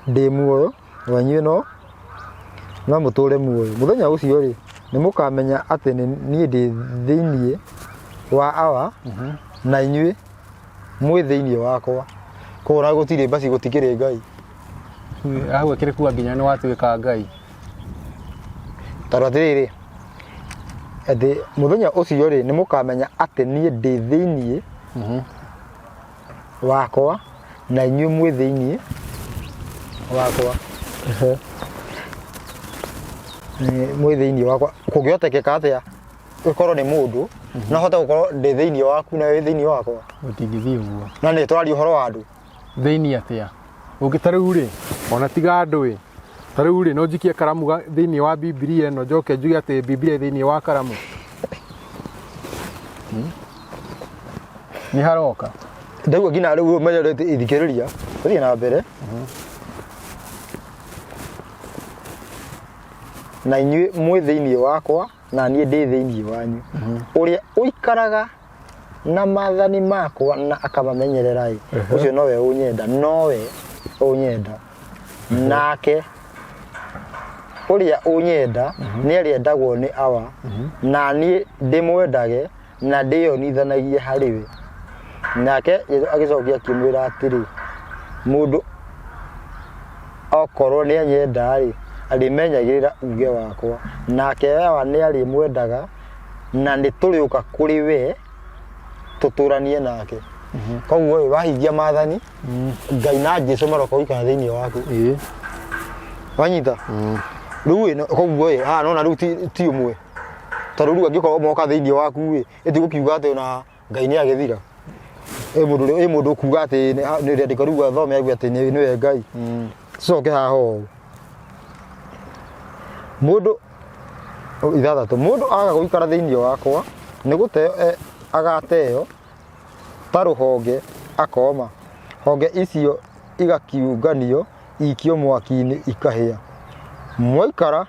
ndĩ muoyo, na inyuĩ no mũtũũre muoyo. Mũthenya ũcio-rĩ, nĩ mũkamenya atĩ nĩ niĩ ndĩ thĩinĩ wa Awa, na inyuĩ mwĩ thĩinĩ wakwa. Koguo ona gũtirĩ mbaci gũtikĩrĩ Ngai. Hau akĩrĩ kuga nginya nĩ watuĩka Ngai. Tondũ atĩrĩrĩ, atĩ mũthenya ũcio rĩ, nĩ mũkamenya atĩ niĩ ndĩ thĩinĩ wakwa na inyuĩ mwĩ thĩinĩ wakwa. Mwĩ thĩinĩ wakwa. Kũngĩhotekeka atĩa ĩkorwo nĩ mũndũ no hote gũkorwo ndĩ thĩinĩ waku na wĩ thĩinĩ wakwa? Gũtingĩthiĩ ũguo. Na nĩ tũraria ũhoro wa andũ. Thĩinĩ atĩa? Ũngĩ ta rĩu rĩ, ona tiga andũ ĩ, ta rĩu rĩ, no njikie karamu thĩinĩ wa Bibilia ĩno njoke njuge atĩ Bibilia ĩ thĩinĩ wa karamu? Hmm? Nĩ haroka. Ndaigua nginya rĩu ũmenye thikĩrĩria, tũthiĩ na mbere. Na inyuĩ mwĩ thĩinĩ wakwa na niĩ ndĩ thĩinĩ wanyu. Ũrĩa ũikaraga na maathani makwa na akamamenyerera-ĩ, ũcio nowe ũnyenda, nowe ũnyenda. Nake ũrĩa ũnyenda nĩarĩendagwo nĩ Awa, na niĩ ndĩmwendage na ndĩyonithanagie harĩ we. Nake Jesũ agĩcokia akĩmwĩra atĩrĩ, Mũndũ okorwo nĩanyenda-rĩ, arĩmenyagĩrĩra uuge wakwa, nake Awa nĩarĩmwendaga, na nĩ tũrĩũka kũrĩ we tũtũranie nake. Koguo ĩ, wahingia maathani, Ngai na Jesu maroka gũikara thĩinĩ waku. Wanyita? Rĩu ĩ, koguo ĩ, haha nona rĩu ti ũmwe. Tondũ rĩu angĩkorwo moka thĩinĩ waku ĩ, ĩtigũkiuga atĩ ona Ngai nĩ agĩthira. Ĩ mũndũ ĩ mũndũ ũkuga atĩ nĩ rĩandĩko rĩu athome auge atĩ nĩwe Ngai. Coke haha ũũ. Mũndũ 6, mũndũ aga gũikara thĩinĩ wakwa nĩ gũteo agateo ta rũhonge akoma. Honge icio igakiunganio ikio mwaki-inĩ ikahĩa. Mwaikara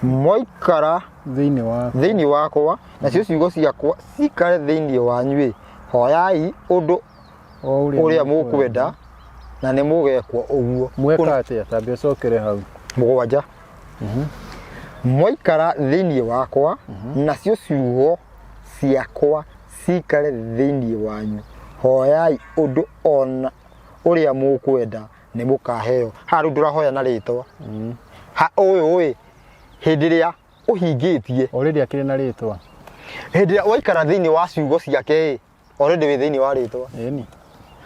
mwaikara Thĩinĩ wa thĩinĩ wakwa nacio ciugo ciakwa cikare thĩinĩ wanyu-ĩ, hoyai ũndũ o ũrĩa mũkwenda na nĩ mũgekwo ũguo. Mweka atĩa? Tambia ũcokere hau. 7. Mwaikara thĩinĩ wakwa nacio ciugo ciakwa cikare thĩinĩ wanyu, hoyai ũndũ ona ũrĩa mũkwenda nĩ mũkaheo. Haha rĩu ndũrahoya na rĩtwa. Ha ũyũ ĩ, hĩndĩ ĩrĩa ũhingĩtie, Already akĩrĩ na rĩtwa. Hĩndĩ ĩrĩa waikara thĩinĩ wa ciugo ciake ĩ, already wĩ thĩinĩ wa rĩtwa. Ĩni.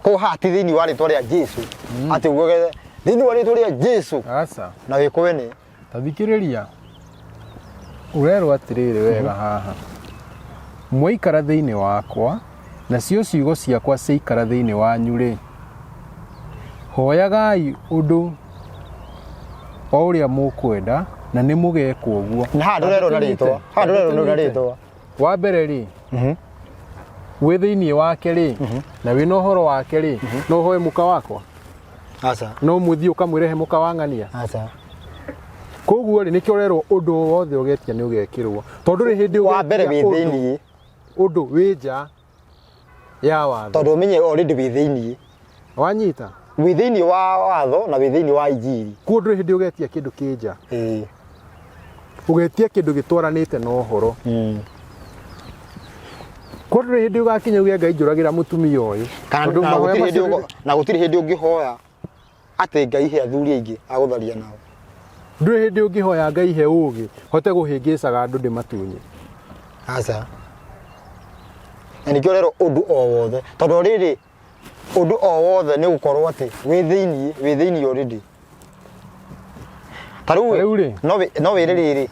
Koguo haha ti thĩinĩ wa rĩtwa rĩa Jesu atĩ uge thĩinĩ wa rĩtwa rĩa Jesu Aca. na wĩ kwene. Ta thikĩrĩria. Ũrerwo atĩrĩrĩ wega haha. Mwaikara thĩinĩ wakwa, nacio ciugo ciakwa ciaikara thĩinĩ wanyu-rĩ, hoyagai ũndũ o ũrĩa mũkwenda na nĩ mũgekwo ũguo. Na haha ndũrerwo na rĩtwa. Haha ndũrerwo na rĩtwa. Wa mbere rĩ, wĩ thĩinĩ wake rĩ, na wĩna ũhoro wake rĩ, no ũhoe mũka wakwa? Aca. No mũthiĩ ũkamwĩre he mũka wa ng'ania? Aca. Koguo rĩ, nĩkĩo ũrerwo ũndũ o wothe ũgetia nĩ ũgekĩrwo. Tondũ rĩ hĩndĩ Wa mbere ũgetia wĩ thĩinĩ. Ũndũ wĩ nja ya watho. Tondũ ũmenye already wĩ thĩinĩ. Wanyita? Wĩ thĩinĩ wa watho na wĩ thĩinĩ wa injiri. Koguo ndũrĩ hĩndĩ ũgetia kĩndũ kĩ nja. Ĩĩ. Ũgetia kĩndũ gĩtwaranĩte na ũhoro. Koguo ndũrĩ hĩndĩ ũgakinya uge Ngai njũragĩra mũtumia ũyũ. Kana Tondũ na mahoya gũtirĩ hĩndĩ macio na gũtirĩ hĩndĩ ũngĩhoya atĩ Ngai he athuri aingĩ agũtharia nao. Ndũrĩ hĩndĩ ũngĩhoya Ngai he ũgĩ hote kũhĩngĩcaga andũ ndĩmatunye. Aca. Na nĩkĩo ũrerwo ũndũ o wothe. Tondũ rĩrĩ ũndũ o wothe nĩ gũkorwo atĩ wĩ thĩinĩ already. Ta rĩu Ta rĩu rĩ? No wĩre rĩrĩ,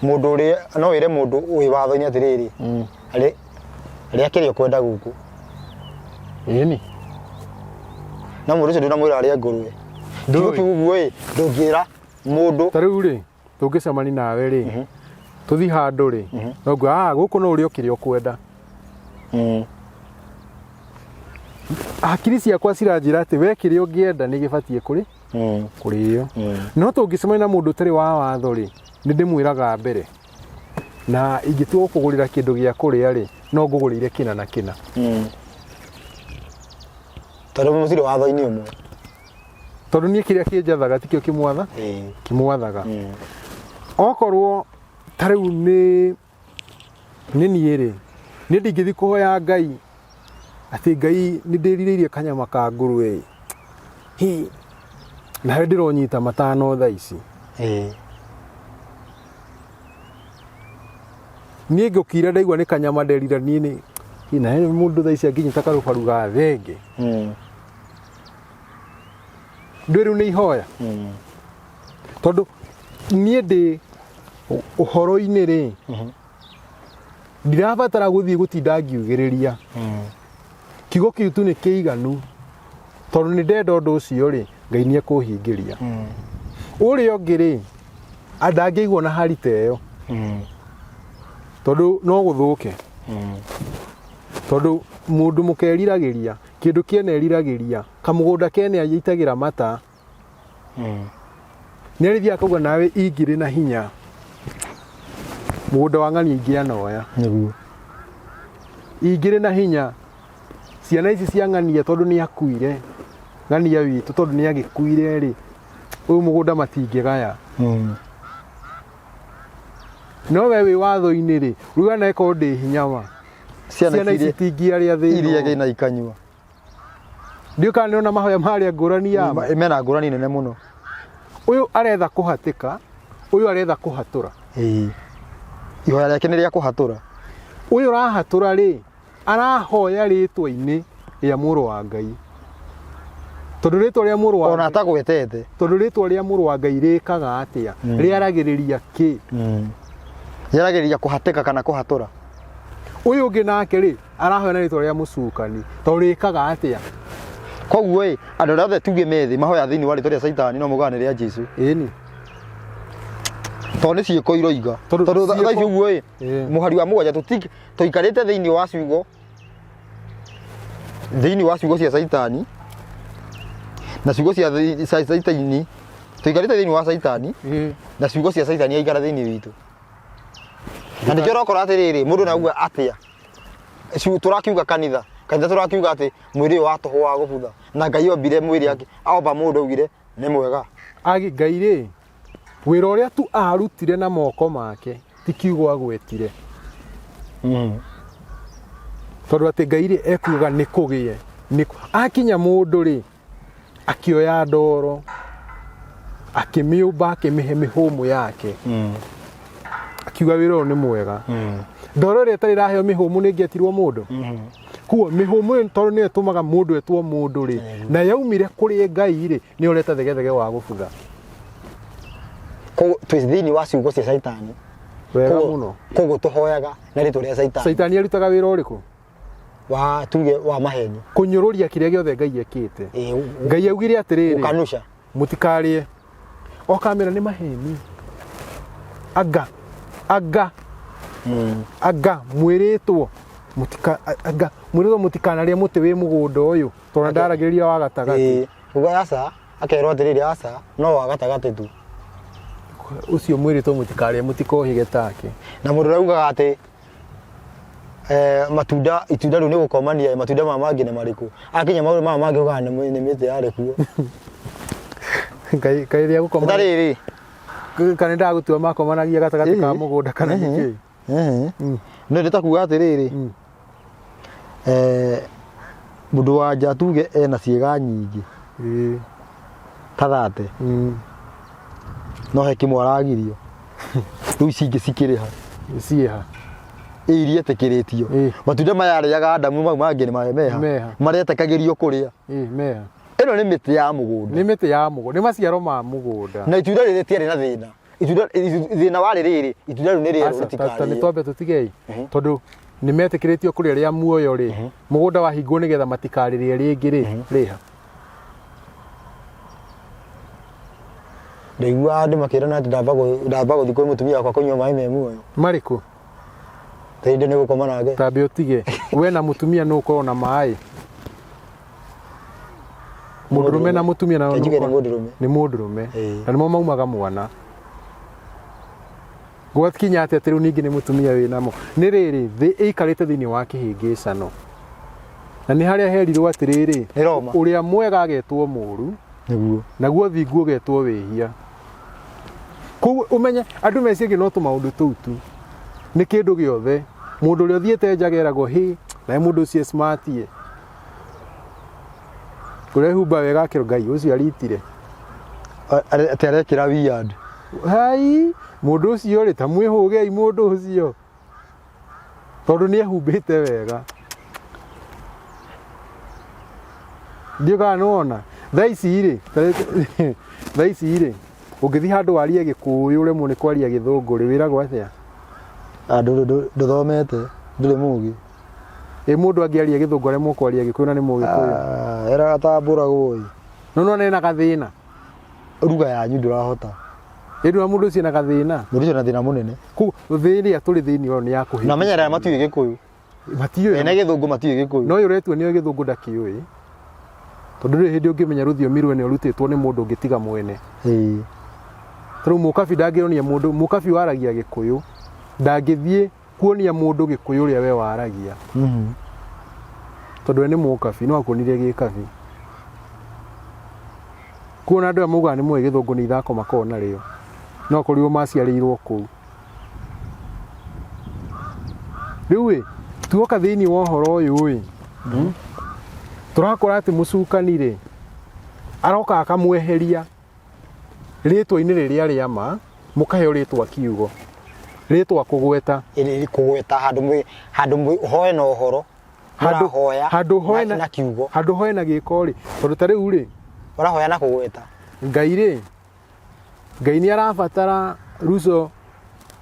mũndũ ũrĩa no wĩre mũndũ wĩ watho-inĩ atĩrĩrĩ, rĩa kĩrĩa ũkwenda gũkũ. Ĩni. No mũndũ ũcio ndũnamwĩra arĩe ngũrwe. Ndũĩ. Kiugo kĩu ũguo ĩ, ndũngĩra mũndũ. Ta rĩu rĩ, tũngĩcemania nawe rĩ, tũthiĩ handũ rĩ, no nguo ah gũkũ no ũrĩe o kĩrĩa ũkwenda. Hakiri ciakwa ciranjĩra atĩ we kĩrĩa ũngĩenda nĩ gĩbatiĩ kũrĩ kũrĩo. No tũngĩcemania na mũndũ ũtarĩ wa watho rĩ, Nĩ ndĩmwĩraga mbere na ingĩtua gũkũgũrĩra kĩndũ gĩa kũrĩa rĩ, no ngũgũrĩire kĩna na kĩna. Tondũ mũtirĩ watho-inĩ ũmwe. Tondũ niĩ kĩrĩa kĩnjathaga tikĩo kĩmwatha kĩmwathaga. Okorwo ta rĩu nĩ niĩ rĩ, niĩ ndingĩthiĩ kũhoya Ngai atĩ Ngai nĩ ndĩrirĩirie kanyama ka ngũrwe ĩ, na harĩa ndĩronyita matano thaa ici. Niĩ ngũkira ndaigua nĩ kanyama nderira niĩ nĩ na he mũndũ thaa ici angĩnyita karũbaru ga thenge. Ndũĩ rĩu nĩ ihoya. Tondũ niĩ ndĩ ũhoro-inĩ rĩ, ndirabatara gũthiĩ gũtinda ngiugĩrĩria. Kiugo kĩu tu nĩ kĩiganu, tondũ nĩ ndenda ũndũ ũcio rĩ, Ngai nĩ ekũhingĩria. Ũrĩa ũngĩ rĩ, ndangĩigua na hari ta ĩyo, tondũ no gũthũke. Tondũ mũndũ mũkeriragĩria, kĩndũ kĩene eriragĩria, kamũgũnda kene aitagĩra mata, nĩ arĩthiaga akauga nawe ingĩrĩ na hinya mũgũnda wa ng'ania ingĩanoya. Nĩguo. Ingĩrĩ na hinya ciana ici cia ng'ania tondũ nĩ akuire, ng'ania witũ tondũ nĩ agĩkuire rĩ, ũyũ mũgũnda matingĩgaya. No we wĩ watho-inĩ rĩ, rĩu anakorwo ndĩ hinya wa ciana ici itingĩarĩa thĩna Iriage na ikanyua. Ndiũĩ kana nĩona mahoya marĩa ngũrani ya ma. Mena ngũrani nene mũno. Ũyũ aretha kũhatĩka, ũyũ aretha kũhatũra. Ĩĩ. Ihoya rĩake nĩ rĩa kũhatũra. Ũyũ ũrahatũra rĩ, arahoya rĩtwa-inĩ rĩa mũrũ wa Ngai. Tondũ rĩtwa rĩa mũrũ wa Ona atagwetete. Tondũ rĩtwa rĩa mũrũ wa Ngai rĩkaga atĩa? Rĩaragĩrĩria kĩ? Rĩaragĩrĩria kũhatĩka kana kũhatũra. Ũyũ ũngĩ nake rĩ, arahoya na rĩtwa rĩa mũcukani tondũ rĩkaga atĩa? Koguo ĩ, andũ arĩa othe tuge me thĩ mahoya thĩinĩ wa rĩtwa rĩa Caitani no maugaga nĩ rĩa Jesu. Ĩni. Tondũ nĩ ciĩko iroiga. Tondũ Tondũ thaa ici ũguo ĩ, mũhari wa 7 tũikarĩte thĩinĩ wa ciugo, thĩinĩ wa ciugo cia Caitani na ciugo cia Caitani, tũikarĩte thĩinĩ wa Caitani na ciugo cia Caitani aikara thĩinĩ witũ. Na nĩkĩo ũrakora atĩrĩrĩ, mũndũ nauga atĩa? Tũrakiuga kanitha, kanitha tũrakiuga atĩ mwĩrĩ ũyũ wa tũhũ wa gũbutha, na Ngai ombire mwĩrĩ ake, omba mũndũ augire nĩ mwega. Agi Ngai rĩ, wĩra ũrĩa tu arutire na moko make ti kiugo agwetire. Tondũ atĩ Ngai rĩ ekuga nĩ kũgĩe, akinya mũndũ rĩ, akĩoya ndoro akĩmĩũmba akĩmĩhe mĩhũmũ yake. Akiuga wĩra ũyũ nĩ mwega. Ndoro ĩrĩa ĩtarĩ ĩraheo mĩhũmũ nĩ ĩngĩetirwo mũndũ. Koguo mĩhũmũ ĩyo tondũ nĩyo ĩtũmaga mũndũ etwo mũndũ rĩ, na yaumire kũrĩ Ngai rĩ, nĩyo ũreta thegethege wa gũbutha. Koguo twĩ thĩinĩ wa ciugo cia Caitani. Wega mũno. Koguo tũhoyaga na rĩtwa rĩa Caitani. Caitani arutaga wĩra ũrĩkũ? Wa tuge wa maheni. Kũnyũrũria kĩrĩa gĩothe Ngai ekĩte. Ngai augire atĩrĩrĩ, Gũkanusha. Mũtikarĩe. Okamera nĩ maheni. Anga, anga, anga mwĩrĩtwo mũtika, anga mwĩrĩtwo mũtikanarĩe mũtĩ wĩ mũgũnda ũyũ tondũ ndaragĩrĩria wa gatagatĩ. Uga aca, akerwo atĩrĩrĩ aca, no wa gatagatĩ tu. Ũcio mwĩrĩtwo mũtikarĩe mũtikohĩge take. Na mũndũ ũrĩa ugaga atĩ matunda, itunda rĩu nĩ gũkomania, matunda maya mangĩ nĩ marĩkũ? Akinya maũndũ maya mangĩ ugaga nĩ mĩtĩ yarĩ kuo. Ngai, Ngai rĩa gũkoma. Ta rĩrĩ. Kana ndagũtua makomanagia gatagatĩ ka mũgũnda kana nĩkĩ? No ndĩ ta kuga atĩrĩrĩ, mũndũ wa nja tuge ena ciĩga nyingĩ. Ta 30. No he kĩmwe aragirio. Rĩu ici ingĩ cikĩrĩ ha? Ciĩha. Ĩ iria etĩkĩrĩtio. Matunda maya arĩaga Adamu mau mangĩ nĩ meha. Meha. Marĩa etĩkagĩrio kũrĩa. Meha. Ĩno nĩ mĩtĩ ya mũgũnda. Nĩ mĩtĩ ya mũgũnda. Nĩ maciaro ma mũgũnda. Na itunda rĩrĩ rĩtiarĩ na thĩna. Itunda, thĩna warĩ rĩrĩ, itunda rĩu nĩ rĩerũ Aca, ta nĩ rĩtikarĩo. twambe tũtigei. Tondũ nĩ metĩkĩrĩtio kũrĩa rĩa muoyo rĩ, mũgũnda wahingwo nĩgetha matikarĩrĩe rĩngĩ rĩ, rĩha. Ndaiguaga andũ makĩrana atĩ ndamba gũthiĩ kwĩ mũtumia wakwa kũnyua maĩ me muoyo. Marĩkũ? Tondũ nĩ gũkoma nake. Tambe ũtige. We na mũtumia nũ ũkoragwo na maĩ? Mũndũrũme na mũtumia nao Njuge nĩ nũ- mũndũrũme. Nĩ mũndũrũme. Ĩĩ. Na nĩmo maumaga mwana. Gwakinya atĩa atĩ rĩu ningĩ nĩ mũtumia wĩ namo? Nĩ rĩrĩ, thĩ ĩikarĩte thĩinĩ wa kĩhĩngĩcano. Na nĩ harĩa herirwo atĩrĩrĩ, Nĩ Roma. ũrĩa mwega agetwo mũũru, Nĩguo. naguo thingu ũgetwo wĩhia. Koguo ũmenye andũ meciragia no tũmaũndũ tũu tu. Nĩ kĩndũ gĩothe. Mũndũ ũrĩa ũthiĩte nja ageragwo hĩ, nawe mũndũ ũcio e smart ĩ. Ũrehumba wega akĩrwo Ngai ũcio aritire. Atĩ arekĩra weird. Hai, mũndũ ũcio rĩ, ta mwĩhũgei mũndũ ũcio. Tondũ nĩ ehumbĩte wega. Ndiũĩ kana nĩ wona. Thaa ici rĩ, thaa ici rĩ, ũngĩthiĩ handũ warie Gĩkũyũ ũremwo nĩ kwaria Gĩthũngũ rĩ, wĩragwo atĩa? Ah, ndũthomete, ndũrĩ mũgĩ. Ĩ mũndũ angĩaria Gĩthũngũ aremwo kwaria Gĩkũyũ na nĩ Mũgĩkũyũ? Ah, eraga tambũragwo ĩ. No nĩwona ena gathĩna. Ruga yanyu ndũrahota. Ĩ ndũrona mũndũ ũcio ena gathĩna. Mũndũ ũcio ena thĩna mũnene. Koguo thĩ ĩrĩa tũrĩ thĩinĩ wayo nĩ ya kũhĩtithia. Na menya arĩa matiũĩ Gĩkũyũ. Matiũĩ. Ene Gĩthũngũ matiũĩ Gĩkũyũ. No ũyũ ũretua nĩoĩ Gĩthũngũ ndakĩũĩ. Tondũ ndũrĩ hĩndĩ ũngĩmenya rũthiomi rwene ũrutĩtwo nĩ mũndũ ũngĩ tiga mwene. Ĩĩ. Tarĩu mũkabi ndangĩonia mũndũ, mũkabi waragia Gĩkũyũ ndangĩthiĩ kuonia mũndũ Gĩkũyũ ũrĩa we waragia. Tondũ we nĩ mũkabi, no akuonirie gĩkabi. Kuona andũ aya maugaga nĩ moĩ Gĩthũngũ nĩ ithako makoragwo narĩo. No akorirwo maciarĩirwo kũu. Rĩu ĩ, tuoka thĩinĩ wa ũhoro ũyũ ĩ, tũrakora atĩ mũcukani rĩ, aroka akamweheria rĩtwa-inĩ rĩrĩa rĩa ma, mũkaheo rĩtwa kiugo, rĩtwa kũgweta. Kũgweta handũ mwĩ handũ mwĩ hoe na ũhoro mũrahoya handũ hoe na kiugo handũ hoe na gĩko rĩ, tondũ ta rĩu rĩ, ũrahoya na kũgweta. Ngai rĩ, Ngai nĩ arabatara ruco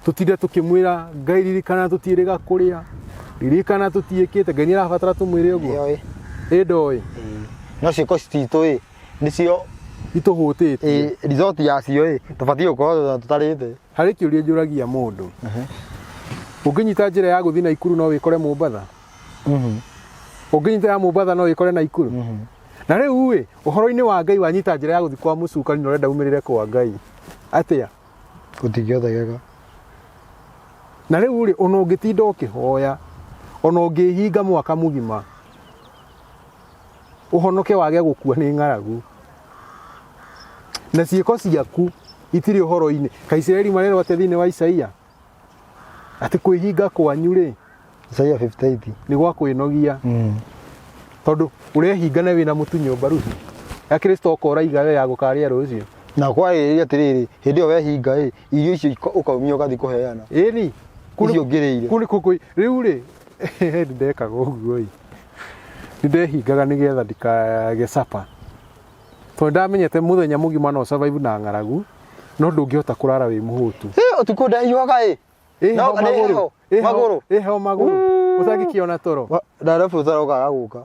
tũtinde tũkĩmwĩra Ngai ririkana tũtiĩrĩga kũrĩa, ririkana tũtiĩkĩte, Ngai nĩ arabatara tũmwĩre ũguo? Nĩoĩ. Ĩ ndoĩ. No ciĩko citũ ĩ nĩcio itũhũtĩtie. Ĩ result yacio ĩ tũbatiĩ gũkorwo tũtarĩte. Harĩ kĩũria njũragia mũndũ. Ũngĩnyita njĩra ya gũthiĩ Naikuru no wĩkore Mombatha? Ũngĩnyita ya Mombatha no wĩkore Naikuru? Na rĩu ĩ, ũhoro-inĩ wa Ngai wanyita njĩra ya gũthiĩ kwa mũcukani na ũrenda umĩrĩre kwa Ngai atĩa? Gũtingĩhotekeka. Na rĩu rĩ, ona ũngĩtinda ũkĩhoya, ona ũngĩhinga mwaka mũgima, ũhonoke wage gũkua nĩ ng'aragu. Na ciĩko ciaku itirĩ ũhoro-inĩ. Kaĩ Isiraeli marerwo atĩa thĩinĩ wa Isaia? Atĩ kwĩhinga kwanyu rĩ, Isaia 58. Nĩ gwa kwĩnogia. Tondũ ũrehinga na wĩna mũtu nyũmba ruhi. Ya Kristo oka ũraiga we ya gũkarĩa rũciũ. Na kwarĩrĩria atĩrĩrĩ, hĩndĩ ĩyo wehinga ĩ, irio icio ũkaumia ũgathiĩ kũheana. Ĩni. Icio ũngĩrĩire. Kũu nĩ kũ rĩu rĩ, nĩ ndekaga ũguo ĩ. Nĩ ndehingaga nĩgetha ndikage sapa. Tondũ ndamenyete mũthenya mũgima no survive na ng'aragu, no ndũngĩhota kũrara wĩ mũhũtu. Ĩ, ũtukũ ndahiũhaga ĩ. Ĩ No, heho nĩ magũrũ. heho, Ĩ heho- magũrũ. Ĩ heho magũrũ. Ũtangĩkĩona toro. Ndarabu ũtarokaga gũka.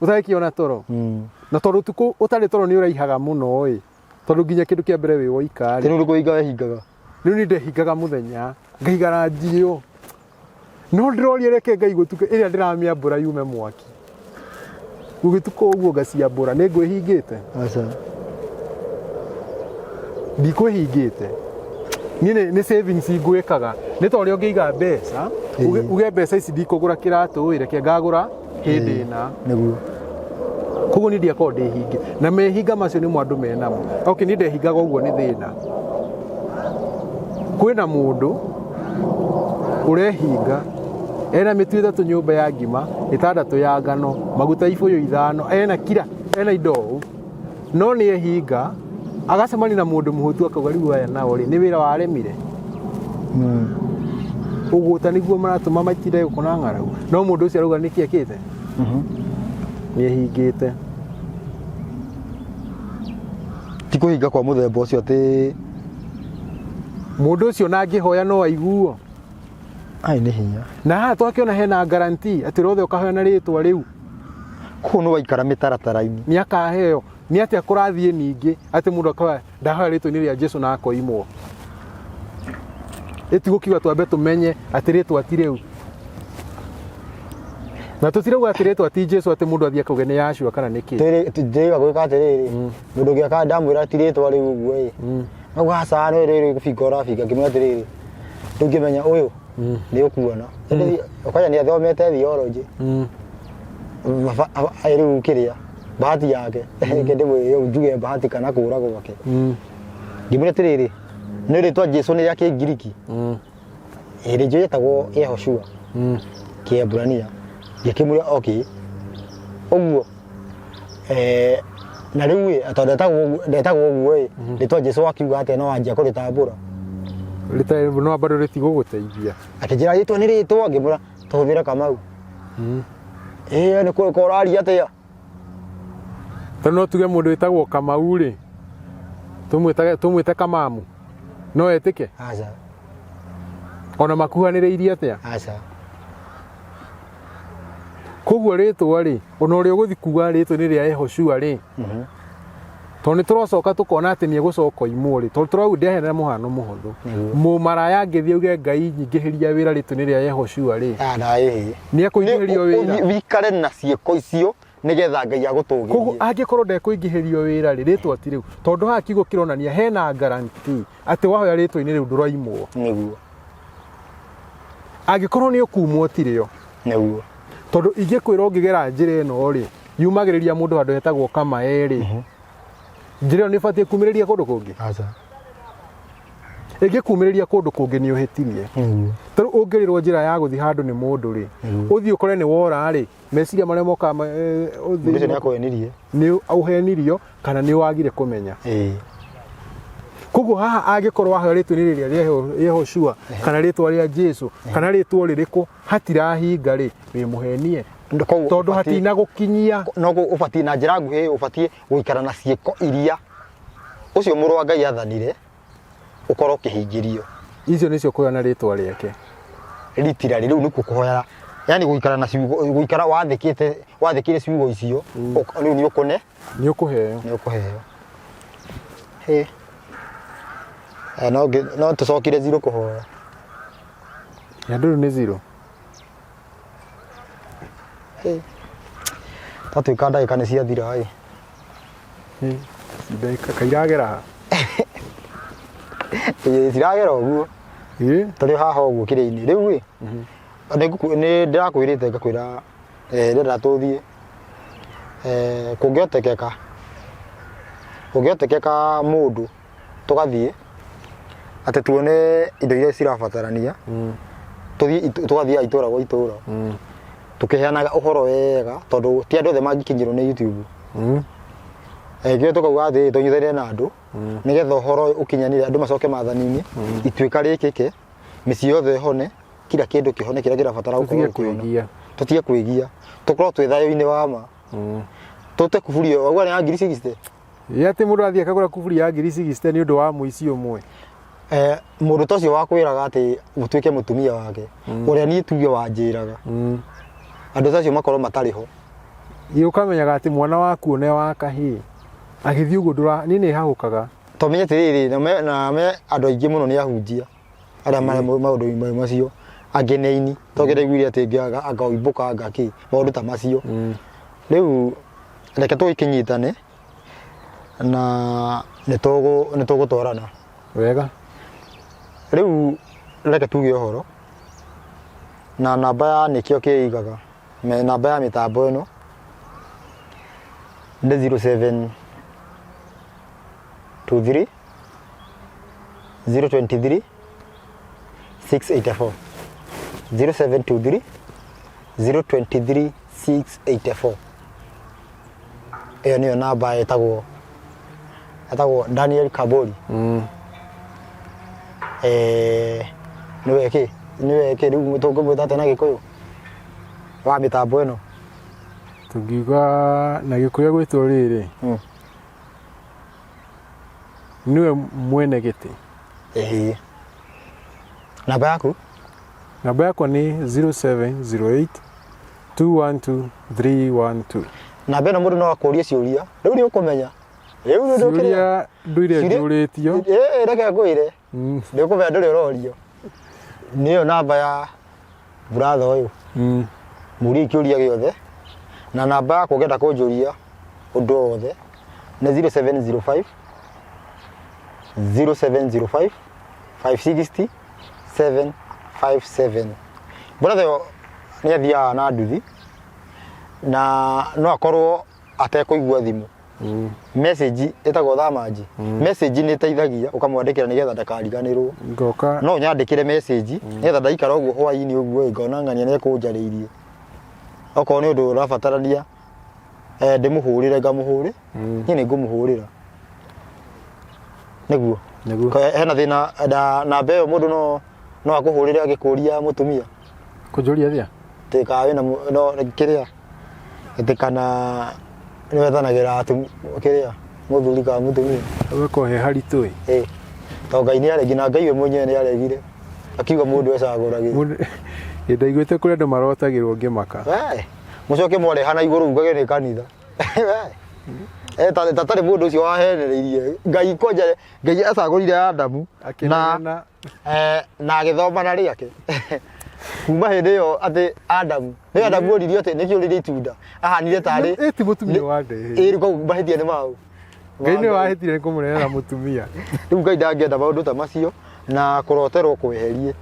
Ũtangĩkĩona toro. Na tondũ ũtukũ ũtarĩ toro nĩ ũraihaga mũno ĩ. Tondũ nginya kĩndũ kĩa mbere wĩ woika rĩ. Tene ũrĩ kũhinga wehingaga. Rĩu niĩ ndehingaga mũthenya, ngaigara njiũ. No ndĩroria reke Ngai gũtuke ĩrĩa ndĩramĩambũra yume mwaki. Gũgĩtuka ũguo ngaciambũra, nĩ ngwĩhingĩte? Aca. Ndikwĩhingĩte. Niĩ nĩ savings ngwĩkaga. Nĩ ta ũrĩa ũngĩiga mbeca, uge mbeca ici ndikũgũra kĩratũ ĩ, reke ngagũra hĩndĩ ĩna. Nĩguo. Koguo niĩ ndiakorwo ndĩhinge. Na mehinga macio nĩmo andũ menamo. Okay, niĩ ndehingaga ũguo nĩ thĩna. Kwĩna mũndũ ũrehinga ena mĩtu ĩtatũ nyũmba ya ngima, ĩtandatũ ya ngano, maguta ibũyũ ithano, ena kira, ena indo ũũ. No nĩ ehinga agacemania na mũndũ mũhũtu akauga rĩu aya nao rĩ, nĩ wĩra waremire. Ũgũta nĩguo maratũma matinde gũkũ na ng'aragu. No mũndũ ũcio arauga nĩkĩ ekĩte? Nĩ ehingĩte. Ti kũhinga kwa mũthemba ũcio atĩ Mũndũ ũcio na angĩhoya no aiguo. Ai nĩ hinya. Na haha twakĩona hena guarantee atĩ ũrĩa wothe ũkahoya na rĩtwa rĩu Kũu nĩ waikara mĩtaratara-inĩ. Nĩ akaheo. Nĩ atĩa kũrathiĩ ningĩ atĩ mũndũ akoya ndahoya rĩtwa-inĩ rĩa Jesu na akoimwo. Ĩtigũkiuga twambe tũmenye atĩ rĩtwa ti rĩu. Na tũtirauga atĩ rĩtwa ti Jesu atĩ mũndũ athiĩ akauge nĩ Yahshua kana nĩ kĩ. Ndĩrĩga gwĩka atĩrĩrĩ, mũndũ ũngĩ aka ndamwĩra ti rĩtwa rĩu ũguo ĩ. Auga aca nĩ rĩrĩ gũbinga ũrabinga ngĩmwĩra atĩrĩrĩ. Rĩu ngĩmenya ũyũ nĩ ũkuona. Ĩndĩ kwanja nĩ athomete theology. Rĩu kĩrĩa bahati yake, reke ndĩmwĩre ũũ, njuge bahati kana kũra gwake. Ngĩmwĩra atĩrĩrĩ, nĩ rĩtwa Jesu nĩ rĩa Kĩngiriki. Ĩrĩ njũĩ yetagwo Yehoshua. Kĩeburania. Ngĩkĩmwĩra okay. Ũguo na rĩu ĩ, tondũ ndetagwo ũguo ĩ, rĩtwa Jesu akiuga atĩa no wanjia kũrĩtambũra. Rĩta no bado rĩtigũgũteithia. Akĩnjĩra rĩtwa nĩ rĩtwa, ngĩmwĩra tũhũthĩre Kamau. Ĩĩ nĩ kũĩ ũraria atĩa? Tondũ no tuge mũndũ wĩtagwo Kamau rĩ, tũmwĩte Kamamu, no etĩke? Aca. Ona makuhanĩrĩirie atĩa? Aca. Koguo rĩtwa rĩ, ona ũrĩa ũgũthiĩ kuga rĩtwa nĩ rĩa Yehoshua rĩ, tondũ nĩ tũracoka tũkona atĩ nĩ egũcoka oimwo rĩ, tondũ tũrauga ndĩraheana mũhano mũhũthũ. Mũmaraya angĩthiĩ auge Ngai nyingĩhĩria wĩra rĩtwa nĩ rĩa Yehoshua rĩ, Ah, na ĩhĩ. nĩ ekũingĩhĩrio wĩra. Wikare na ciĩko icio nĩgetha Ngai Koguo agũtũgĩrie. angĩkorwo ndekũingĩhĩrio wĩra rĩ, rĩtwa ti rĩu, tondũ haha kiugo kĩronania hena guarantee atĩ wahoya rĩtwa-inĩ rĩu ndũraimwo. Nĩguo. Angĩkorwo nĩ ũkumwo ti rĩo. Nĩguo. Tondũ ingĩkwĩra ũngĩgera njĩra ĩno rĩ, yumagĩrĩria mũndũ handũ hetagwo Kamae rĩ, njĩra ĩyo nĩ ĩbatiĩ kumĩrĩria kũndũ kũngĩ? Aca. Ĩngĩkumĩrĩria kũndũ kũngĩ nĩ ũhĩtirie. Nĩguo. Tarĩu ũngĩrĩrwo njĩra ya gũthiĩ handũ nĩ mũndũ rĩ, ũthiĩ ũkore nĩ wora rĩ, meciria marĩa mokaga Mũndũ ũcio nĩ akũhenirie. Nĩ ũhenirio kana nĩ wagire kũmenya. Ĩĩ. Koguo haha angĩkorwo wahoya rĩtwa nĩ rĩrĩa rĩa Yehoshua kana rĩtwa rĩa Jesu kana rĩtwa rĩrĩkũ hatirahinga rĩ, wĩ mũhenie. Koguo Tondũ ũbatiĩ- hatina gũkinyia. No ũbatiĩ na njĩra nguhĩ ũbatiĩ gũikara na ciĩko iria ũcio mũrũ wa Ngai athanire ũkorwo ũkĩhingĩrio. Icio nĩcio kũhoya na rĩtwa rĩake. Literally rĩu nĩkuo kũhoya, yani gũikara na ciugo, gũikara wathĩkĩte, wathĩkĩire ciugo icio, rĩu nĩ ũkũne, Nĩ ũkũheo. Nĩ ũkũheo. Hĩ. No tũcokire zero kũhoya. Ya ndũrũ nĩ zero. Hĩ. Twatuĩka ndagĩka nĩ ciathira ĩ. Hĩ, ndagĩka kairagera ha? Ĩ, ciragera ũguo. Ĩ, Tũrĩ haha ũguo kĩrĩa-inĩ. Rĩu ĩ, nĩ ndĩrakwĩrĩte ngakwĩra ndĩrenda tũthiĩ kũngĩhotekeka, kũngĩhotekeka mũndũ tũgathiĩ atĩ tuone indo iria cirabatarania, tũthiĩ tũgathiaga itũra gwa itũra tũkĩheanaga ũhoro wega, tondũ ti andũ othe mangĩkinyĩrwo nĩ YouTube. Kĩo tũkauga atĩ tũnyitanĩre na andũ nĩgetha ũhoro ũyũ ũkinyanĩre, andũ macoke maathani-inĩ, ituĩka rĩkĩke, mĩciĩ yothe ĩhone, kila kĩndũ kĩhone kĩrĩa kĩrabatara gũkorwo Tũtige gĩkĩhona. kwĩgia. Tũtige kwĩgia, tũkorwo twĩ thayũ-inĩ wa ma, tũte kuburi ĩyo wauga nĩ ya ngiri 60. Ĩ atĩ mũndũ athiĩ akagũra kuburi ya ngiri 60 nĩ ũndũ wa mũici ũmwe. Mũndũ ta ũcio wakwĩraga atĩ ũtuĩke mũtumia wake, ũrĩa niĩ tuge wanjĩraga, andũ ta acio makorwo matarĩ ho. Ĩ ũkamenyaga atĩ mwana waku one wa kahĩĩ agĩthiĩ ũguo ndũra niĩ nĩ hahũkaga. Tũmenye atĩrĩrĩ, na me andũ aingĩ mũno nĩ ahunjia arĩa marĩ maũndũ-inĩ macio, angĩ nĩ aini, tondũ ndaiguire atĩ anga anga anga kĩ, maũndũ ta macio. Rĩu reke tũgĩkĩnyitane na nĩ tũgũtwarana. Wega. Rĩu reke tuge ũhoro na namba ya nĩkĩo kĩigaga, namba ya mĩtambo ĩno nĩ 0723 023 684, 0723 023 684. Ĩyo nĩyo namba ĩtagwo Daniel Kabori. Nĩwe kĩ, nĩwe kĩ rĩu tũngĩmwĩta atĩa na Gĩkũyũ wa mĩtambo ĩno? Tũngiuga na Gĩkũyũ gwĩtwo rĩrĩ, nĩwe mwene gĩtĩ. Ĩĩ. Namba yaku? Namba yakwa nĩ 0708 212 312. Namba ĩno mũndũ no akũrie ciũria. Rĩu nĩ ũkũmenya. Rĩu nĩ ũkĩrĩa. Ciũria nduire njũrĩtio. Ĩĩ, reke ngwĩre. Nĩ ũkũmenya ndũrĩ ũrorio. Nĩyo namba ya brother ũyũ. Mũrie kĩũria gĩothe. Na namba yakwa ũngĩenda kũnjũria ũndũ o wothe nĩ 0705 0705 560 757. Brother ũyũ nĩ athiaga na nduthi na no akorwo atekũigua thimũ. Message ĩtagwo thamanji. Message nĩ ĩteithagia ũkamwandĩkĩra nĩgetha ndakariganĩrwo. Ngoka. No ũnyandĩkĩre message nĩgetha ndaikara ũguo hwaĩ-inĩ ũguo ĩ, ngona ng'ania nĩ ekũnjarĩirie. Okorwo nĩ ũndũ ũrabatarania ndĩmũhũrĩre ngamũhũrĩ, niĩ nĩ ngũmũhũrĩra. Nĩguo. Nĩguo. Hena thĩna namba ĩyo mũndũ no akũhũrĩre agĩkũria mũtumia. Kũnjũria atĩa? Atĩ kana wĩna no kĩrĩa atĩ kana nĩ wethanagĩra kĩrĩa mũthuri kana mũtumia. Ũgakorwo he haritũ ĩ. Ĩ. Tondũ Ngai nĩ aregire na Ngai we mwenyewe nĩ aregire akiuga mũndũ ecagũragĩre. Ĩ ndaiguĩte kũrĩ andũ marotagĩrwo ngĩmaka. Wee, mũcoke mwareha na igũrũ ugage nĩ kanitha. Wee. Ta tarĩ mũndũ ũcio wahenereirie Ngai kwanja Ngai acagũrire Adamu na Akĩnegena. Na agĩthoma na rĩake kuma hĩndĩ ĩyo atĩ Adamu nĩ Adamu oririo atĩ nĩkĩ ũrĩire itunda ahanire tarĩ Ĩ ti mũtumia wa ndehe. Ĩ rĩu koguo mahĩtia nĩ mau. Ngai nĩ wahĩtire nĩ kũmũrehera mũtumia. Rĩu Ngai ndangĩenda maũndũ ta macio na kũroterwo kweherie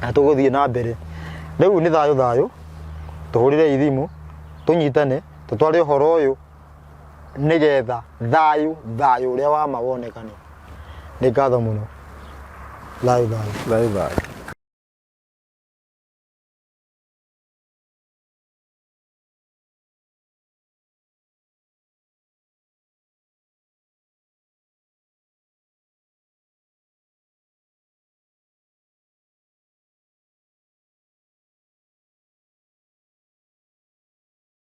na tũgũthiĩ na mbere. Rĩu nĩ thayũ thayũ, tũhũrĩre ithimũ, tũnyitane, tũtware ũhoro ũyũ nĩgetha thayũ thayũ ũrĩa wa ma wonekane. Nĩ ngatho mũno. Thayũ thayũ. Thayũ thayũ.